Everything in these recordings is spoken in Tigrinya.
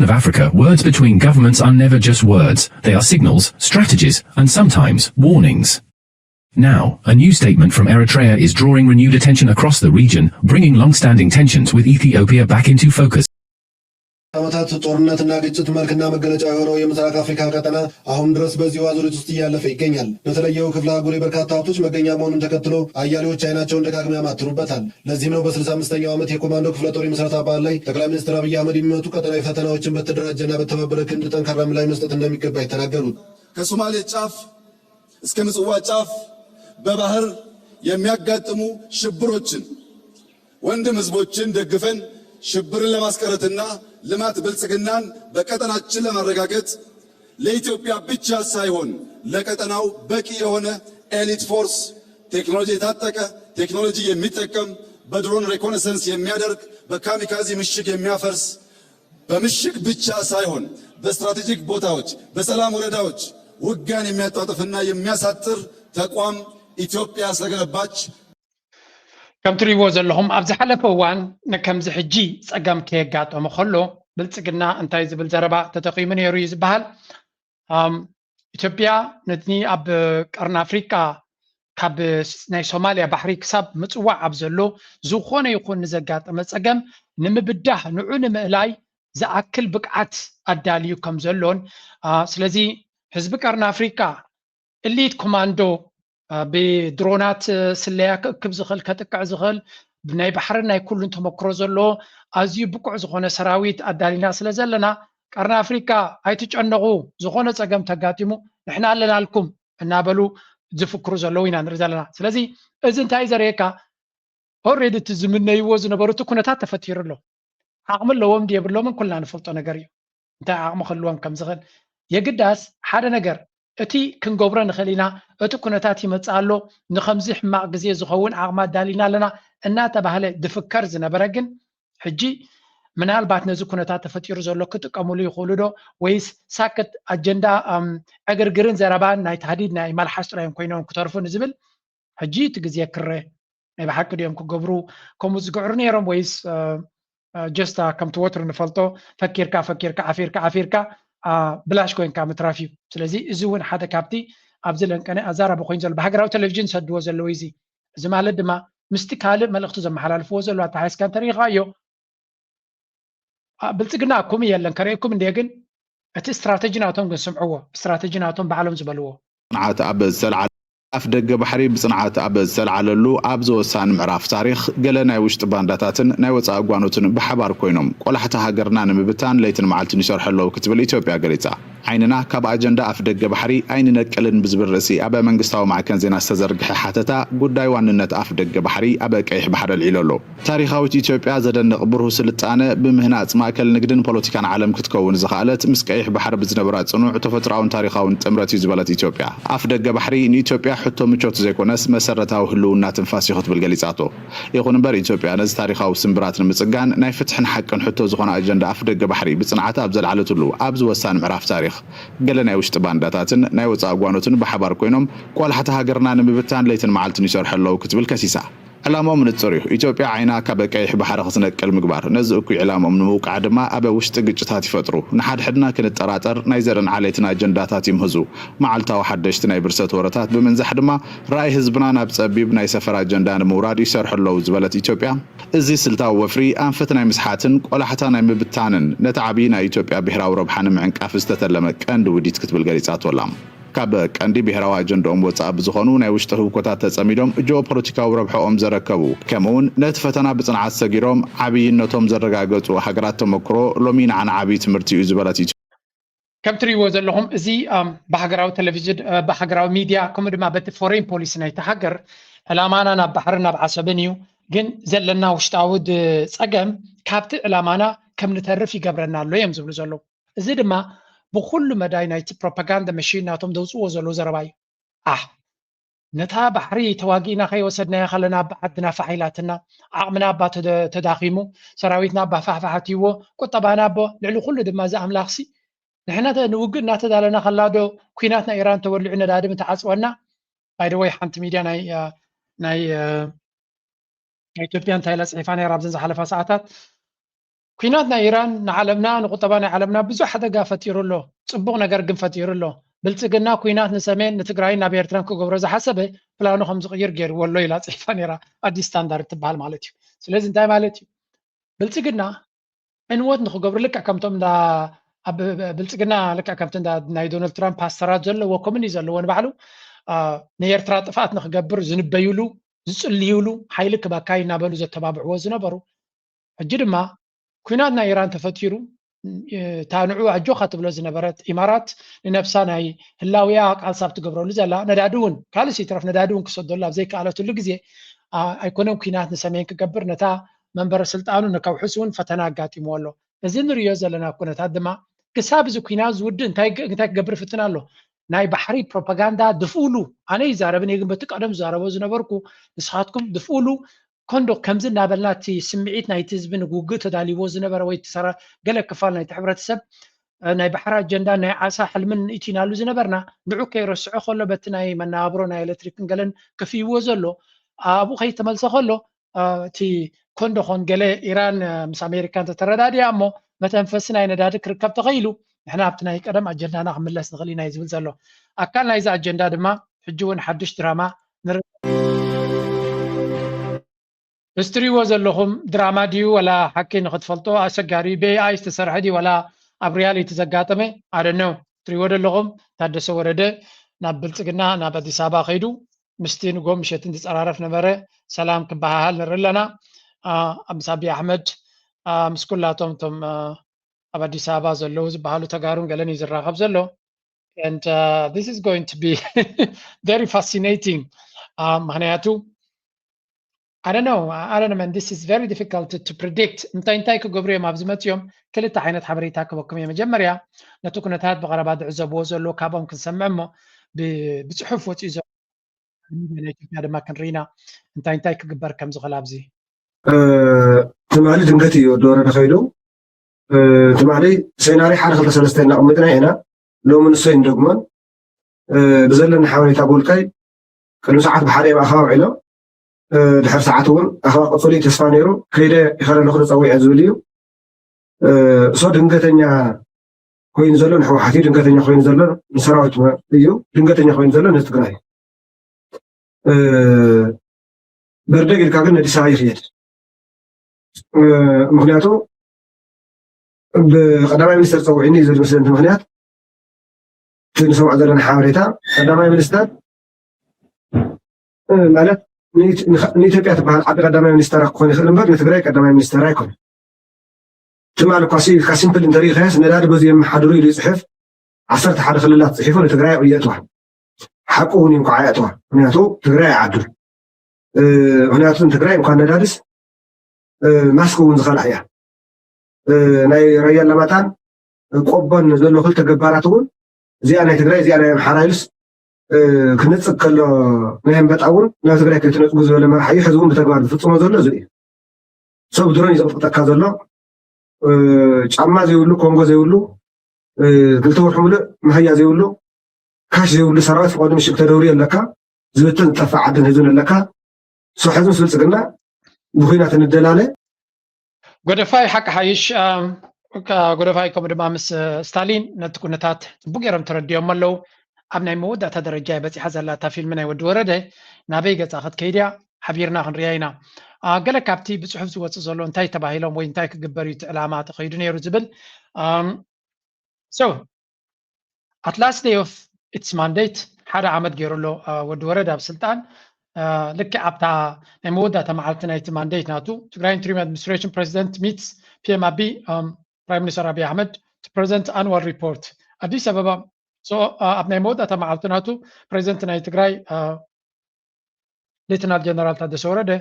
of Africa, words between governments are never just words, they are signals, strategies, and sometimes warnings. Now, a new statement from Eritrea is drawing renewed attention across the region, bringing long-standing tensions with Ethiopia back into focus. ዓመታት ጦርነትና ግጭት መልክና መገለጫ የሆነው የምስራቅ አፍሪካ ቀጠና አሁን ድረስ በዚሁ አዙሪት ውስጥ እያለፈ ይገኛል። በተለየው ክፍለ አህጉር የበርካታ ሀብቶች መገኛ መሆኑን ተከትሎ አያሌዎች አይናቸውን ደጋግመው ያማትሩበታል። ለዚህም ነው በስልሳ አምስተኛው ዓመት የኮማንዶ ክፍለ ጦር የምስረታ በዓል ላይ ጠቅላይ ሚኒስትር አብይ አህመድ የሚመጡ ቀጠናዊ ፈተናዎችን በተደራጀና በተባበረ ክንድ ጠንካራ ምላሽ መስጠት እንደሚገባ የተናገሩት። ከሶማሌ ጫፍ እስከ ምጽዋ ጫፍ በባህር የሚያጋጥሙ ሽብሮችን ወንድም ህዝቦችን ደግፈን ሽብርን ለማስቀረትና ልማት ብልጽግናን በቀጠናችን ለማረጋገጥ ለኢትዮጵያ ብቻ ሳይሆን ለቀጠናው በቂ የሆነ elite force፣ ቴክኖሎጂ የታጠቀ፣ ቴክኖሎጂ የሚጠቀም፣ በድሮን reconnaissance የሚያደርግ፣ በካሚካዚ ምሽግ የሚያፈርስ፣ በምሽግ ብቻ ሳይሆን በስትራቴጂክ ቦታዎች፣ በሰላም ወረዳዎች ውጊያን የሚያጧጥፍና የሚያሳጥር ተቋም ኢትዮጵያ ስለገነባች ከም ትሪእዎ ዘለኹም ኣብ ዝሓለፈ እዋን ንከምዚ ሕጂ ፀገም ከየጋጠመ ከሎ ብልፅግና እንታይ ዝብል ዘረባ ተጠቒሙ ነይሩ እዩ ዝበሃል። ኢትዮጵያ ነቲ ኣብ ቀርኒ ኣፍሪቃ ካብ ናይ ሶማልያ ባሕሪ ክሳብ ምፅዋዕ ኣብ ዘሎ ዝኾነ ይኹን ንዘጋጠመ ፀገም ንምብዳህ ንዑ ንምእላይ ዝኣክል ብቅዓት ኣዳልዩ ከም ዘሎን ስለዚ ህዝቢ ቀርኒ ኣፍሪቃ elite commando ብድሮናት ስለያ ክእክብ ዝኽእል ከጥቅዕ ዝኽእል ናይ ባሕርን ናይ ኩሉን ተመክሮ ዘለዎ ኣዝዩ ብቁዕ ዝኾነ ሰራዊት ኣዳሊና ስለ ዘለና ቀርኒ ኣፍሪካ ኣይትጨነቑ ዝኾነ ፀገም ተጋጢሙ ንሕና ኣለናልኩም እናበሉ ዝፍክሩ ዘለዉ ኢና ንርኢ ዘለና ስለዚ እዚ እንታይ ዘርእየካ already እቲ ዝምነይዎ ዝነበሩ እቲ ኩነታት ተፈጢሩ ኣሎ ዓቕሚ ኣለዎም ድየብሎምን ኩልና ንፈልጦ ነገር እዩ እንታይ ዓቕሚ ክህልዎም ከም ዝኽእል የግዳስ ሓደ ነገር እቲ ክንገብሮ ንኽእል ኢና እቲ ኩነታት ይመፅእ ኣሎ ንከምዚ ሕማቕ ግዜ ዝኸውን ዓቕሚ ኣዳሊና ኣለና እናተባህለ ዝፍከር ዝነበረ ግን ሕጂ ምናልባት ነዚ ኩነታት ተፈጢሩ ዘሎ ክጥቀምሉ ይኽእሉ ዶ ወይስ ሳክት ኣጀንዳ ዕግርግርን ዘረባን ናይ ታህዲድ ናይ መልሓስ ጥራዮም ኮይኖም ክተርፉ ንዝብል ሕጂ እቲ ግዜ ክረ ናይ ብሓቂ ድዮም ክገብሩ ከምኡ ዝግዕሩ ነይሮም ወይስ ጀስታ ከምቲ ወትሩ ንፈልጦ ፈኪርካ ፈኪርካ ዓፊርካ ዓፊርካ ብላሽ ኮይንካ ምትራፍ እዩ ስለዚ እዚ እውን ሓደ ካብቲ ኣብዚ ለንቀነ ኣዛራቢ ኮይኑ ዘሎ ብሃገራዊ ቴሌቪዥን ዝሰድዎ ዘለዉ እዚ እዚ ማለት ድማ ምስቲ ካልእ መልእኽቱ ዘመሓላልፍዎ ዘለዉ ኣተሓሒዝካ እንተሪኢኻዮ ብልፅግና ኣኩም የለን ከርእየኩም እንደ ግን እቲ ስትራተጂ ናቶም ግን ስምዕዎ ስትራተጂ ናቶም ባዕሎም ዝበልዎ ጽንዓት ኣብ ዝተልዓለ ኣፍ ደገ ባሕሪ ብጽንዓት ኣብ ዝተልዓለሉ ኣብዚ ወሳኒ ምዕራፍ ታሪኽ ገለ ናይ ውሽጢ ባንዳታትን ናይ ወጻኢ ጓኖትን ብሓባር ኮይኖም ቆላሕቲ ሃገርና ንምብታን ለይትን መዓልትን ይሰርሑ ኣለዉ ክትብል ኢትዮጵያ ገሊጻ። ዓይንና ካብ ኣጀንዳ ኣፍ ደገ ባሕሪ ኣይንነቅልን ብዝብል ርእሲ ኣብ መንግስታዊ ማዕከን ዜና ዝተዘርግሐ ሓተታ ጉዳይ ዋንነት ኣፍ ደገ ባሕሪ ኣብ ቀይሕ ባሕሪ ኣልዒሉ ኣሎ። ታሪኻዊት ኢትዮጵያ ዘደንቕ ብሩህ ስልጣነ ብምህናጽ ማእከል ንግድን ፖለቲካን ዓለም ክትከውን ዝኸኣለት ምስ ቀይሕ ባሕሪ ብዝነበራ ጽኑዕ ተፈጥሮኣውን ታሪኻውን ጥምረት እዩ ዝበለት ኢትዮጵያ፣ ኣፍ ደገ ባሕሪ ንኢትዮጵያ ሕቶ ምቾት ዘይኮነስ መሰረታዊ ህልውና ትንፋስ እዩ ክትብል ገሊጻቶ። ይኹን እምበር ኢትዮጵያ ነዚ ታሪኻዊ ስምብራት ንምጽጋን ናይ ፍትሕን ሓቅን ሕቶ ዝኾነ ኣጀንዳ ኣፍ ደገ ባሕሪ ብጽንዓት ኣብ ዘልዓለትሉ ኣብዚ ወሳኒ ምዕራፍ ታሪኽ ገለ ናይ ውሽጢ ባንዳታትን ናይ ወጻኢ ጓኖትን ብሓባር ኮይኖም ቆላሕቲ ሃገርና ንምብታን ለይትን መዓልትን ይሰርሑ ኣለዉ ክትብል ከሲሳ። ዕላምኦም ንጹር እዩ፣ ኢትዮጵያ ዓይና ካብ ቀይሕ ባሕሪ ክትነቅል ምግባር፣ ነዚ እኩይ ዕላምኦም ንምውቃዕ ድማ ኣብ ውሽጢ ግጭታት ይፈጥሩ፣ ንሓድሕድና ክንጠራጠር ናይ ዘርእን ዓሌትን ኣጀንዳታት ይምህዙ፣ መዓልታዊ ሓደሽቲ ናይ ብርሰት ወረታት ብምንዛሕ ድማ ራእይ ህዝብና ናብ ጸቢብ ናይ ሰፈር ኣጀንዳ ንምውራድ ይሰርሑ ኣለዉ ዝበለት ኢትዮጵያ፣ እዚ ስልታዊ ወፍሪ ኣንፈት ናይ ምስሓትን ቆላሕታ ናይ ምብታንን ነቲ ዓብዪ ናይ ኢትዮጵያ ብሄራዊ ረብሓ ንምዕንቃፍ ዝተተለመ ቀንዲ ውዲት ክትብል ገሊጻቶ ኣላ። ካብ ቀንዲ ብሄራዊ ኣጀንድኦም ወፃኢ ብዝኾኑ ናይ ውሽጢ ህውኮታት ተፀሚዶም ጂኦፖለቲካዊ ረብሐኦም ዘረከቡ ከምኡውን ነቲ ፈተና ብፅንዓት ሰጊሮም ዓብይነቶም ዘረጋገፁ ሃገራት ተመክሮ ሎሚ ንዓና ዓብይ ትምህርቲ እዩ ዝበለት ኢትዮ። ከም ትሪእዎ ዘለኹም እዚ ብሃገራዊ ቴሌቪዥን ብሃገራዊ ሚድያ ከምኡ ድማ በቲ ፎሬን ፖሊሲ ናይቲ ሃገር ዕላማና ናብ ባሕርን ናብ ዓሰብን እዩ ግን ዘለና ውሽጣዊ ፀገም ካብቲ ዕላማና ከም ንተርፍ ይገብረና ኣሎ እዮም ዝብሉ ዘለዉ እዚ ድማ ብኹሉ መዳይ ናይቲ ፕሮፓጋንዳ መሽን ናቶም ዘውፅዎ ዘለዉ ዘረባ እዩ። ኣሕ ነታ ባሕሪ ተዋጊእና ከይወሰድናያ ከለና ኣባ ዓድና ፋሕ ኢላትና ዓቕምና ኣባ ተዳኺሙ ሰራዊትና ኣባ ፋሕፋሕ ኣትይዎ ቁጠባና ኣቦ ልዕሊ ኩሉ ድማ እዚ ኣምላኽሲ ንሕና ንውግእ እናተዳለና ከላ ዶ ኲናት ናይ ኢራን ተወሊዑ ነዳዲ ምተዓፅወና ባይደወይ ሓንቲ ሚድያ ናይ ናይ ናይ ኢትዮጵያ እንታይ ኢላ ፅሒፋ ነይራ ኣብዘን ዝሓለፋ ሰዓታት ኩናት ናይ ኢራን ንዓለምና ንቁጠባ ናይ ዓለምና ብዙሕ ሓደጋ ፈጢሩ ኣሎ። ፅቡቕ ነገር ግን ፈጢሩ ኣሎ። ብልፅግና ኩናት ንሰሜን ንትግራይን ናብ ኤርትራን ክገብሮ ዝሓሰበ ፕላኑ ከም ዝቕይር ገይርዎ ኣሎ ኢላ ፅሒፋ ነይራ። ኣዲስ ስታንዳርድ ትበሃል ማለት እዩ። ስለዚ እንታይ ማለት እዩ? ብልፅግና ዕንወት ንክገብሩ ልክዕ ከምቶም እንዳ ኣብ ብልፅግና ልክዕ ከምቲ እንዳ ናይ ዶናልድ ትራምፕ ፓስተራት ዘለዎ ኮሚኒ ዘለዎ ንባዕሉ ንኤርትራ ጥፍኣት ንክገብር ዝንበይሉ ዝፅልዩሉ ሓይሊ ክበካ እናበሉ ዘተባብዕዎ ዝነበሩ ሕጂ ድማ ኩናት ናይ ኢራን ተፈጢሩ እታ ንዑ ኣጆኻ ትብሎ ዝነበረት ኢማራት ንነብሳ ናይ ህላውያ ቃልሳ ኣብ ትገብረሉ ዘላ ነዳዲ እውን ካልእ ይትረፍ ነዳዲ እውን ክሰደሉ ኣብ ዘይከኣለትሉ ግዜ ኣይኮነን ኩናት ንሰሜን ክገብር ነታ መንበረ ስልጣኑ ንከውሕስ እውን ፈተና ኣጋጢምዎ ኣሎ። እዚ ንሪኦ ዘለና ኩነታት ድማ ክሳብ እዚ ኩናት ዝውድእ እንታይ ክገብር ይፍትን ኣሎ? ናይ ባሕሪ ፕሮፓጋንዳ ድፍኡሉ ኣነ ይዛረብን እየ ግን በቲ ቀደም ዝዛረቦ ዝነበርኩ ንስኻትኩም ድፍኡሉ ኮንዶ ከምዚ እናበልና እቲ ስምዒት ናይቲ ህዝቢ ንውግእ ተዳልይዎ ዝነበረ ወይ ትሰራ ገለ ክፋል ናይቲ ሕብረተሰብ ናይ ባሕሪ ኣጀንዳ ናይ ዓሳ ሕልምን ኢቲናሉ ዝነበርና ንዑ ከይረስዖ ከሎ በቲ ናይ መነባብሮ ናይ ኤሌክትሪክን ገለን ክፍይዎ ዘሎ ኣብኡ ከይተመልሰ ከሎ እቲ ኮንዶ ኾን ገለ ኢራን ምስ ኣሜሪካ እንተተረዳድያ እሞ መተንፈሲ ናይ ነዳዲ ክርከብ ተኸኢሉ ንሕና ኣብቲ ናይ ቀደም ኣጀንዳና ክምለስ ንኽእል ኢና እዩ ዝብል ዘሎ። ኣካል ናይዚ ኣጀንዳ ድማ ሕጂ እውን ሓድሽ ድራማ ንርኢ። እዚ ትሪእዎ ዘለኹም ድራማ ድዩ ወላ ሓቂ ንኽትፈልጦ ኣሰጋሪ ብኤኣይ ዝተሰርሐ ድዩ ወላ ኣብ ሪያሊቲ ዘጋጠመ ኣደነው ትሪእዎ ዘለኹም ታደሰ ወረደ ናብ ብልፅግና ናብ ኣዲስ ኣበባ ከይዱ ምስቲ ንጎ ምሸትን ዝፀራረፍ ነበረ ሰላም ክበሃሃል ንርኢ ኣለና ምስ ኣቢ ኣሕመድ ምስ ኩላቶም እቶም ኣብ ኣዲስ ኣበባ ዘለዉ ዝበሃሉ ተጋሩን ገለን እዩ ዝራኸብ ዘሎ and uh, this is going to be very fascinating ምክንያቱ I don't know I don't know man this is very difficult to, to predict እንታይ እንታይ ክገብሩ እዮም ኣብዚ መፅኦም ክልተ ዓይነት ሓበሬታ ክበኩም እየ መጀመርያ ነቲ ኩነታት ብቐረባ ዝዕዘብዎ ዘሎ ካብኦም ክንሰምዕ እሞ ብፅሑፍ ወፂኡ ዘሎ ናይ ኢትዮጵያ ድማ ክንርኢና እንታይ እንታይ ክግበር ከም ዝኽእል ኣብዚ ትማሊ ድንገት እዩ ወዲ ወረደ ከይዱ ትማሊ ሴናሪ ሓደ ክልተ ሰለስተ እናቕምጥና ኢና ሎሚ ንሶይ ንደግሞን ብዘለኒ ሓበሬታ ብውልቀይ ቅድሚ ሰዓት ብሓደ እዮም ኣኸባ ውዒሎም ድሕር ሰዓት እውን ኣኸባ ቅፅሉ ተስፋ ነይሩ ከይደ ይኸለለኹ ተፀዊዐ ዝብል እዩ እሶ ድንገተኛ ኮይኑ ዘሎ ንሕወሓት እዩ ድንገተኛ ኮይኑ ዘሎ ንሰራዊት እዩ ድንገተኛ ኮይኑ ዘሎ ንትግራይ በርደግ ኢልካ ግን ኣዲስ ኣበባ ይኽየድ ምክንያቱ ብቀዳማይ ሚኒስተር ፀውዒኒ ዝብል መስለንቲ ምክንያት እቲ ንሰምዖ ዘለና ሓበሬታ ቀዳማይ ሚኒስተር ማለት ንኢትዮጵያ ትበሃል ዓዲ ቀዳማይ ሚኒስተር ክኾን ይኽእል እምበር ንትግራይ ቀዳማይ ሚኒስተር ኣይኮነ ትማል እኳ ኢልካ ሲምፕል እንተሪኢኻያስ ነዳዲ በዚ የመሓድሩ ኢሉ ይፅሕፍ ዓሰርተ ሓደ ክልላት ፅሒፉ ንትግራይ የእትዋ ሓቁ እውን እንኳዓ የእትዋ ምክንያቱ ትግራይ ኣይዓዱን ምክንያቱ ትግራይ እንኳን ነዳድስ ማስክ እውን ዝኸልኣ እያ ናይ ራያ ለማጣን ቆቦን ዘሎ ክልተ ገባራት እውን እዚኣ ናይ ትግራይ እዚኣ ናይ ኣምሓራ ኢሉስ ክነፅግ ከሎ ናይ ኣንበጣ እውን ናብ ትግራይ ከይትነፅጉ ዝበለ መራሒ እዩ ሕዚ እውን ብተግባር ዝፍፅሞ ዘሎ እዚ እዩ ሰብ ድሮን እዩ ዘቕጥቅጠካ ዘሎ ጫማ ዘይብሉ ኮንጎ ዘይብሉ ክልተ ወርሒ ሙሉእ መሃያ ዘይብሉ ካሽ ዘይብሉ ሰራዊት ፍቐዱ ምሽግ ተደውሪ ኣለካ ዝብትን ዝጠፍእ ዓድን ህዝብን ኣለካ ሶ ሕዚ ምስ ብልፅግና ብኩናት እንደላለ ጎደፋይ ሓቂ ሓይሽ ጎደፋይ ከምኡ ድማ ምስ ስታሊን ነቲ ኩነታት ፅቡቅ ገይሮም ተረዲኦም ኣለዉ ኣብ ናይ መወዳእታ ደረጃ በፂሓ ዘላ እታ ፊልም ናይ ወዲ ወረደ ናበይ ገፃ ክትከይድያ ሓቢርና ክንሪያ ኢና ገለ ካብቲ ብፅሑፍ ዝወፅእ ዘሎ እንታይ ተባሂሎም ወይ እንታይ ክግበር እዩ እቲ ዕላማ ተኸይዱ ነይሩ ዝብል so at last day of its mandate ሓደ ዓመት ገይሩ ኣሎ ወዲ ወረድ ኣብ ስልጣን ልክዕ ኣብታ ናይ መወዳእታ መዓልቲ ናይቲ ማንዴት ናቱ ትግራይ ኢንትሪም ኣድሚኒስትሬሽን ፕሬዚደንት ሚትስ ፒኤም ኣቢ ፕራይም ሚኒስተር ኣቢ ኣሕመድ to present annual report ኣዲስ ኣበባ ኣብ ናይ መወዳእታ መዓልቲ ናቱ ፕሬዚደንት ናይ ትግራይ ሌተናል ጀነራል ታደሰ ወረደ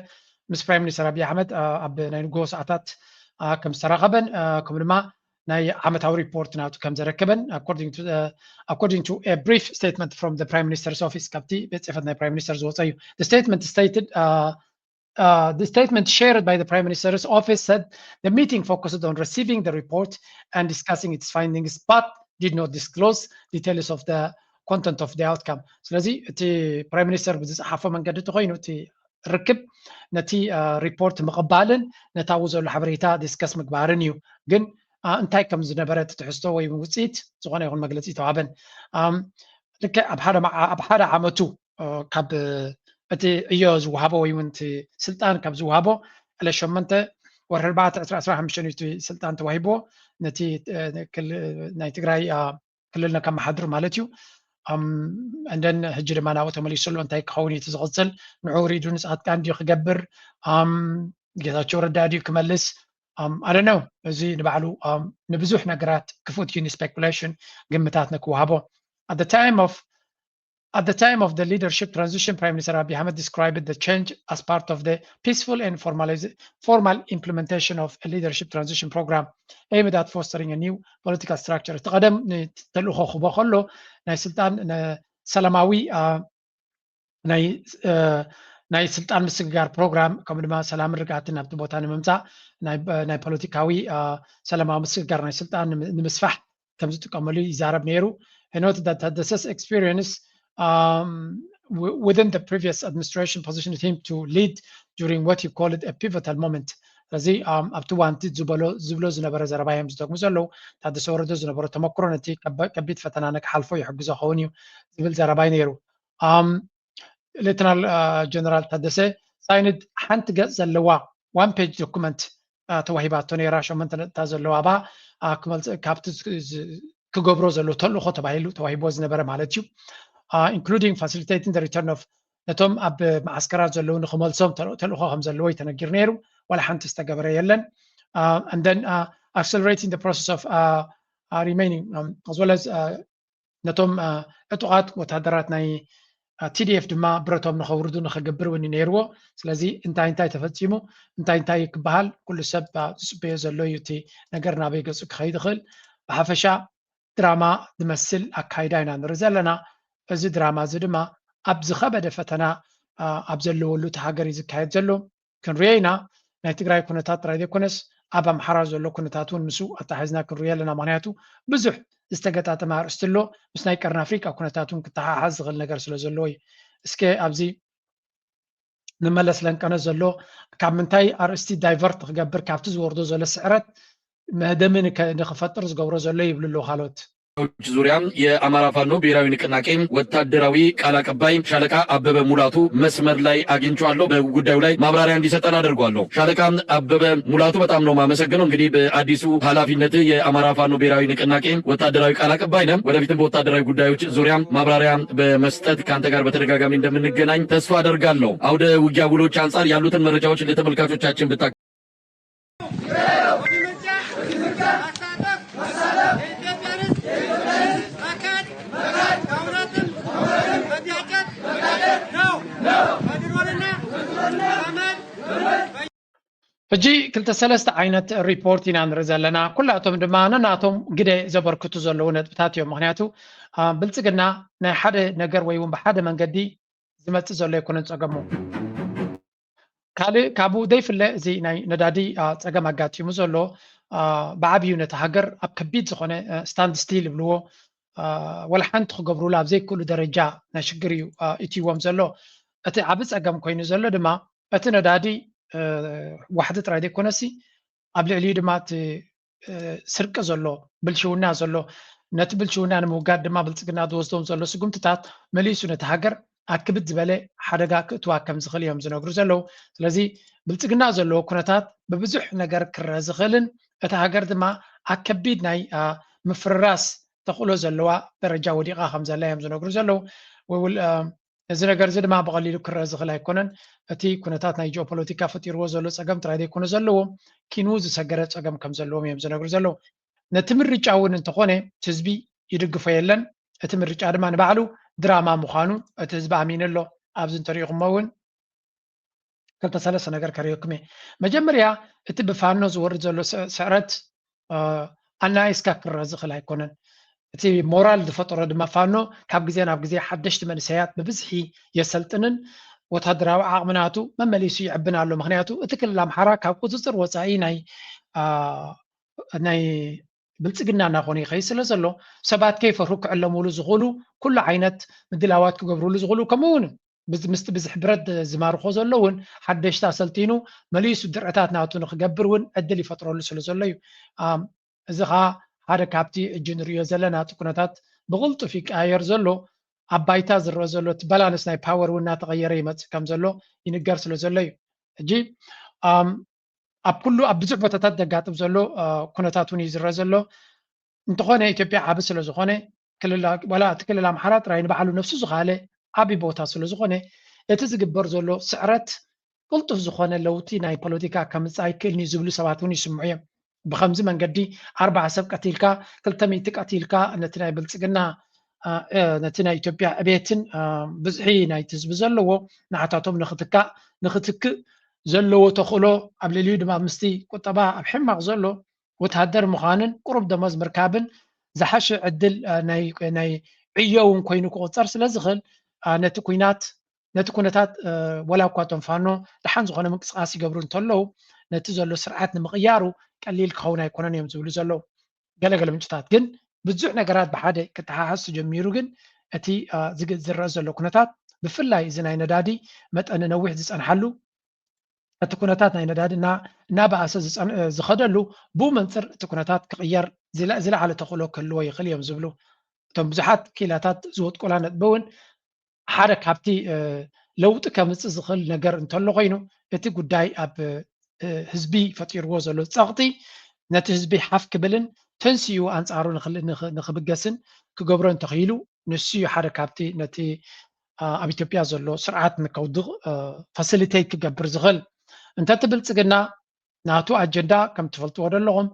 ምስ ፕራይም ሚኒስተር ኣቢ ኣሕመድ ኣብ ናይ ንግሆ ሰዓታት ከም ዝተራኸበን ከምኡ ድማ ናይ ዓመታዊ ሪፖርት ናቱ ከም ዘረከበን according to a brief statement from the prime minister's office ካብቲ ቤት ፅሕፈት ናይ ፕራይም ሚኒስተር ዝወፀ እዩ statement stated Uh, the statement shared by the Prime Minister's office said the meeting focused on receiving the report and discussing its findings, but did not disclose details of the content of the outcome. ስለዚ እቲ ፕራይም ሚኒስተር ብዝፀሓፎ መንገዲ ተኮይኑ እቲ ርክብ ነቲ ሪፖርት ምቕባልን ነታዊ ዘሎ ሓበሬታ ዲስከስ ምግባርን እዩ። ግን እንታይ ከም ዝነበረ እቲ ትሕዝቶ ወይ ውፅኢት ዝኾነ ይኹን መግለፂ ተዋህበን። ልክዕ ኣብ ሓደ ዓመቱ ካብ እቲ ዕዮ ዝወሃቦ ወይ እውን እቲ ስልጣን ካብ ዝወሃቦ ዕለት ሸሞንተ ወርሒ ኣርባዕተ ዕስራ ዕስራ ሓሙሽተ እዩ እቲ ስልጣን ተዋሂብዎ ነቲ ናይ ትግራይ ክልልና ከመሓድር ማለት እዩ። እንደን ሕጂ ድማ ናብኡ ተመሊሱ ኣሎ። እንታይ ክኸውን እዩ እቲ ዝቕፅል? ንዑ ሪዱ ንፃትካ እንድዩ ክገብር? ጌታቸው ረዳ ድዩ ክመልስ? ኣደነው እዚ ንባዕሉ ንብዙሕ ነገራት ክፉት እዩ፣ ስፔኩሌሽን ግምታት ንክወሃቦ። At the time of at the time of the leadership transition, Prime Minister Abiy Ahmed described the change as part of the peaceful and formal implementation of a leadership transition program aimed at fostering a new political structure። እቲ ቀደም ተልእኾ ክቦ ከሎ ናይ ስልጣን ሰላማዊ ናይ ስልጣን ምስግጋር ፕሮግራም ከምኡ ድማ ሰላምን ርግኣትን ናብቲ ቦታ ንምምፃእ ናይ ፖለቲካዊ ሰላማዊ ምስግጋር ናይ ስልጣን ንምስፋሕ ከም ዝጥቀመሉ ይዛረብ ነይሩ። I noted that Tadesse's experience um, within the previous administration positioned him to lead during what he called a pivotal moment። ስለዚ ኣብቲ ዋንቲ ዝበሎ ዝብሎ ዝነበረ ዘረባ እዮም ዝደግሙ ዘለዉ። ታደሰ ወረደ ዝነበሮ ተመክሮ ነቲ ከቢድ ፈተና ንክሓልፎ ይሕግዞ ኸውን እዩ ዝብል ዘረባይ ነይሩ። ሌተናል ጀነራል ታደሰ ሳይንድ ሓንቲ ገፅ ዘለዋ ዋን ፔጅ ዶኩመንት ተዋሂባቶ ነይራ። ሸሞንተ ነጥብታት ዘለዋ ባ ካብቲ ክገብሮ ዘሎ ተልእኾ ተባሂሉ ተዋሂብዎ ዝነበረ ማለት እዩ። Including facilitating the return of ነቶም ኣብ መዓስከራት ዘለዉ ንክመልሶም ተልእኾ ከም ዘለዎ ተነጊሩ ነይሩ። ዋላ ሓንቲ ዝተገበረ የለን። And then accelerating the process of remaining as well as ነቶም ዕጡቓት ወታደራት ናይ ቲዲኤፍ ድማ ብረቶም ንኸውርዱ ንኽገብር እውን ነይርዎ። ስለዚ እንታይ እንታይ ተፈፂሙ እንታይ እንታይ ክበሃል ኩሉ ሰብ ዝፅበዮ ዘሎ እዩ። እቲ ነገር ናበይ ገፁ ክኸይድ ይኽእል። ብሓፈሻ ድራማ ዝመስል ኣካይዳ ኢና ንርኢ ዘለና። እዚ ድራማ እዚ ድማ ኣብ ዝኸበደ ፈተና ኣብ ዘለወሉ እቲ ሃገር እዩ ዝካየድ ዘሎ። ክንሪኦ ኢና። ናይ ትግራይ ኩነታት ጥራይ ዘይኮነስ ኣብ ኣምሓራ ዘሎ ኩነታት እውን ምስኡ ኣተሓሒዝና ክንሪኦ ኣለና። ምክንያቱ ብዙሕ ዝተገጣጠመ ኣርእስቲ ኣሎ። ምስ ናይ ቀርኒ ኣፍሪቃ ኩነታት እውን ክተሓሓዝ ዝኽእል ነገር ስለ ዘለዎ እዩ። እስከ ኣብዚ ንመለስ ለንቀነ ዘሎ ካብ ምንታይ ኣርእስቲ ዳይቨርት ክገብር ካብቲ ዝወርዶ ዘሎ ስዕረት መህደሚ ንክፈጥር ዝገብሮ ዘሎ ይብሉ ኣለዉ ካልኦት። ዙሪያ የአማራ ፋኖ ብሔራዊ ንቅናቄ ወታደራዊ ቃል አቀባይ ሻለቃ አበበ ሙላቱ መስመር ላይ አግኝቼዋለሁ። በጉዳዩ ላይ ማብራሪያ እንዲሰጠን አደርገዋለሁ። ሻለቃ አበበ ሙላቱ በጣም ነው ማመሰግነው። እንግዲህ በአዲሱ ኃላፊነት የአማራ ፋኖ ብሔራዊ ንቅናቄ ወታደራዊ ቃል አቀባይ ነህ። ወደፊትም በወታደራዊ ጉዳዮች ዙሪያ ማብራሪያ በመስጠት ከአንተ ጋር በተደጋጋሚ እንደምንገናኝ ተስፋ አደርጋለሁ። አውደ ውጊያ ውሎች አንጻር ያሉትን መረጃዎች ለተመልካቾቻችን ብታ ሕጂ ክልተ ሰለስተ ዓይነት ሪፖርት ኢና ንርኢ ዘለና። ኩላቶም ድማ ነናቶም ግደ ዘበርክቱ ዘለዉ ነጥብታት እዮም። ምክንያቱ ብልፅግና ናይ ሓደ ነገር ወይ እውን ብሓደ መንገዲ ዝመፅእ ዘሎ ኣይኮነን ፀገሙ። ካልእ ካብኡ ዘይፍለ እዚ ናይ ነዳዲ ፀገም ኣጋጢሙ ዘሎ ብዓብዩ ነቲ ሃገር ኣብ ከቢድ ዝኾነ ስታንድ ስቲል ይብልዎ፣ ወላ ሓንቲ ክገብሩሉ ኣብ ዘይክእሉ ደረጃ ናይ ሽግር እዩ እትይዎም ዘሎ። እቲ ዓቢ ፀገም ኮይኑ ዘሎ ድማ እቲ ነዳዲ ዋሕዲ ጥራይ ዘይኮነሲ ኣብ ልዕሊኡ ድማ እቲ ስርቂ ዘሎ ብልሽውና ዘሎ ነቲ ብልሽውና ንምውጋድ ድማ ብልፅግና ዝወስዶም ዘሎ ስጉምትታት መሊሱ ነቲ ሃገር ኣክብድ ዝበለ ሓደጋ ክእትዋ ከም ዝኽእል እዮም ዝነግሩ ዘለዉ። ስለዚ ብልፅግና ዘለዎ ኩነታት ብብዙሕ ነገር ክረአ ዝኽእልን እታ ሃገር ድማ ኣብ ከቢድ ናይ ምፍርራስ ተኽእሎ ዘለዋ ደረጃ ወዲቓ ከም ዘላ እዮም ዝነግሩ ዘለዉ። እዚ ነገር እዚ ድማ ብቐሊሉ ክረአ ዝኽእል ኣይኮነን። እቲ ኩነታት ናይ ጂኦፖለቲካ ፈጢርዎ ዘሎ ፀገም ጥራይ ዘይኮነ ዘለዎ ኪንኡ ዝሰገረ ፀገም ከም ዘለዎም እዮም ዝነግሩ ዘለዉ። ነቲ ምርጫ እውን እንተኾነ ህዝቢ ይድግፎ የለን። እቲ ምርጫ ድማ ንባዕሉ ድራማ ምዃኑ እቲ ህዝቢ ኣሚኑ ኣሎ። ኣብዚ እንተሪኢኹሞ እውን ክልተ ሰለስተ ነገር ከርእየኩም እየ። መጀመርያ እቲ ብፋኖ ዝወርድ ዘሎ ስዕረት ኣናይስካ ክረአ ዝኽእል ኣይኮነን። እቲ ሞራል ዝፈጠሮ ድማ ፋኖ ካብ ግዜ ናብ ግዜ ሓደሽቲ መንእሰያት ብብዝሒ የሰልጥንን ወታደራዊ ዓቕሚ ናቱ መመሊሱ ይዕብን ኣሎ። ምክንያቱ እቲ ክልል ኣምሓራ ካብ ቁፅፅር ወፃኢ ናይ ናይ ብልፅግና እናኾነ ይኸይድ ስለ ዘሎ ሰባት ከይፈርሁ ክዕለምሉ ዝኽእሉ ኩሉ ዓይነት ምድላዋት ክገብርሉ ዝኽእሉ ከምኡ እውን ምስቲ ብዝሒ ብረት ዝማርኾ ዘሎ እውን ሓደሽቲ ኣሰልጢኑ መሊሱ ድርዕታት ናቱ ንክገብር እውን ዕድል ይፈጥረሉ ስለ ዘሎ እዩ። እዚ ከዓ ሓደ ካብቲ እጂ ንሪኦ ዘለና እቲ ኩነታት ብቕልጡፍ ይቀያየር ዘሎ፣ ኣብ ባይታ ዝረአ ዘሎ እቲ ባላንስ ናይ ፓወር እውን እናተቐየረ ይመፅእ ከም ዘሎ ይንገር ስለ ዘሎ እዩ። ሕጂ ኣብ ኩሉ ኣብ ብዙሕ ቦታታት ዘጋጥም ዘሎ ኩነታት እውን እዩ ዝረአ ዘሎ። እንተኾነ ኢትዮጵያ ዓቢ ስለ ዝኾነ ዋላ እቲ ክልል ኣምሓራ ጥራይ ንባዕሉ ነፍሱ ዝኸኣለ ዓቢ ቦታ ስለ ዝኾነ እቲ ዝግበር ዘሎ ስዕረት ቅልጡፍ ዝኾነ ለውጢ ናይ ፖለቲካ ከምፅእ ኣይክእልን እዩ ዝብሉ ሰባት እውን ይስምዑ እዮም። ብከምዚ መንገዲ ኣርባዓ ሰብ ቀቲልካ ክልተ ሚእቲ ቀቲልካ ነቲ ናይ ብልፅግና ነቲ ናይ ኢትዮጵያ ዕቤትን ብዝሒ ናይቲ ህዝቢ ዘለዎ ንዓታቶም ንክትካእ ንክትክእ ዘለዎ ተኽእሎ ኣብ ልዕሊኡ ድማ ምስቲ ቁጠባ ኣብ ሕማቕ ዘሎ ወታደር ምዃንን ቁሩብ ደሞዝ ምርካብን ዝሓሸ ዕድል ናይ ዕዮ እውን ኮይኑ ክቑፀር ስለ ዝኽእል ነቲ ኩናት ነቲ ኩነታት ወላ እኳ እቶም ፋኖ ደሓን ዝኾነ ምንቅስቃስ ይገብሩ እንተለዉ ነቲ ዘሎ ስርዓት ንምቕያሩ ቀሊል ክኸውን ኣይኮነን እዮም ዝብሉ ዘለዉ ገለገለ ምንጭታት። ግን ብዙሕ ነገራት ብሓደ ክተሓሓዝ ተጀሚሩ ግን እቲ ዝረአ ዘሎ ኩነታት ብፍላይ እዚ ናይ ነዳዲ መጠን ነዊሕ ዝፀንሓሉ እቲ ኩነታት ናይ ነዳዲ እናበኣሰ ዝኸደሉ ብኡ መንፅር እቲ ኩነታት ክቕየር ዝለዓለ ተኽእሎ ክህልዎ ይኽእል እዮም ዝብሉ እቶም ብዙሓት ክኢላታት ዝወጥቁላ ነጥቢ እውን ሓደ ካብቲ ለውጢ ከምፅእ ዝኽእል ነገር እንተሎ ኮይኑ እቲ ጉዳይ ኣብ ህዝቢ ፈጢርዎ ዘሎ ፀቕጢ ነቲ ህዝቢ ሓፍ ክብልን ተንሲኡ ኣንፃሩ ንክብገስን ክገብሮ እንተኽኢሉ ንሱ እዩ ሓደ ካብቲ ነቲ ኣብ ኢትዮጵያ ዘሎ ስርዓት ንከውድቕ ፋሲሊቴት ክገብር ዝኽእል። እንተቲ ብልፅግና ናቱ ኣጀንዳ ከም ትፈልጥዎ ዘለኹም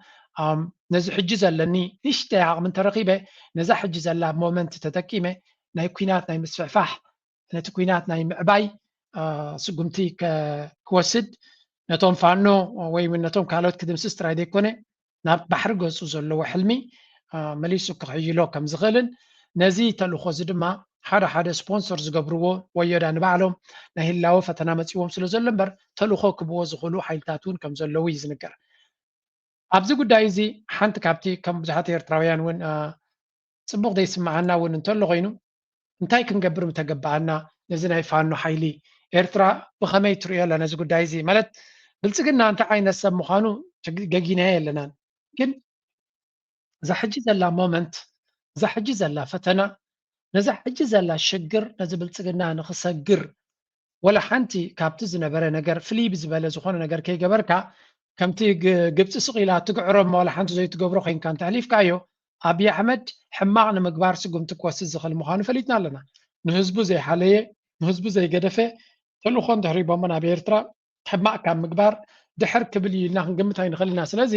ነዚ ሕጂ ዘለኒ ንእሽተይ ዓቕሚ እንተረኺበ ነዛ ሕጂ ዘላ ሞመንት ተጠቂመ ናይ ኩናት ናይ ምስፍሕፋሕ ነቲ ኩናት ናይ ምዕባይ ስጉምቲ ክወስድ ነቶም ፋኖ ወይ እውን ነቶም ካልኦት ክድምስስ ጥራይ ዘይኮነ ናብ ባሕሪ ገፁ ዘለዎ ሕልሚ መሊሱ ክሕይሎ ከም ዝኽእልን ነዚ ተልእኾ እዚ ድማ ሓደ ሓደ ስፖንሰር ዝገብርዎ ወዮዳ ንባዕሎም ናይ ህላወ ፈተና መፂዎም ስለ ዘሎ እምበር ተልእኾ ክብዎ ዝኽእሉ ሓይልታት እውን ከም ዘለዉ እዩ ዝንገር። ኣብዚ ጉዳይ እዚ ሓንቲ ካብቲ ከም ብዙሓት ኤርትራውያን እውን ፅቡቕ ዘይስምዓና እውን እንተሎ ኮይኑ እንታይ ክንገብር ምተገበኣና ነዚ ናይ ፋኖ ሓይሊ ኤርትራ ብኸመይ ትሪኦ ኣላ ነዚ ጉዳይ እዚ ማለት ብልፅግና እንታይ ዓይነት ሰብ ምዃኑ ገጊናዮ የለናን ግን እዛ ሕጂ ዘላ ሞመንት እዛ ሕጂ ዘላ ፈተና ነዛ ሕጂ ዘላ ሽግር ነዚ ብልፅግና ንክሰግር ወላ ሓንቲ ካብቲ ዝነበረ ነገር ፍልይ ብዝበለ ዝኾነ ነገር ከይገበርካ ከምቲ ግብፂ ስቕ ኢላ ትግዕሮ እሞ ወላ ሓንቲ ዘይትገብሮ ኮይንካ እንተሕሊፍካዮ ኣብዪ ኣሕመድ ሕማቕ ንምግባር ስጉምቲ ክወስድ ዝኽእል ምዃኑ ፈሊጥና ኣለና። ንህዝቡ ዘይሓለየ ንህዝቡ ዘይገደፈ ተልእኾ እንድሕር ሂቦሞ ናብ ኤርትራ ሕማቕ ካብ ምግባር ድሕር ክብል እዩ ኢልና ክንግምት ኣይንኽእል ኢና። ስለዚ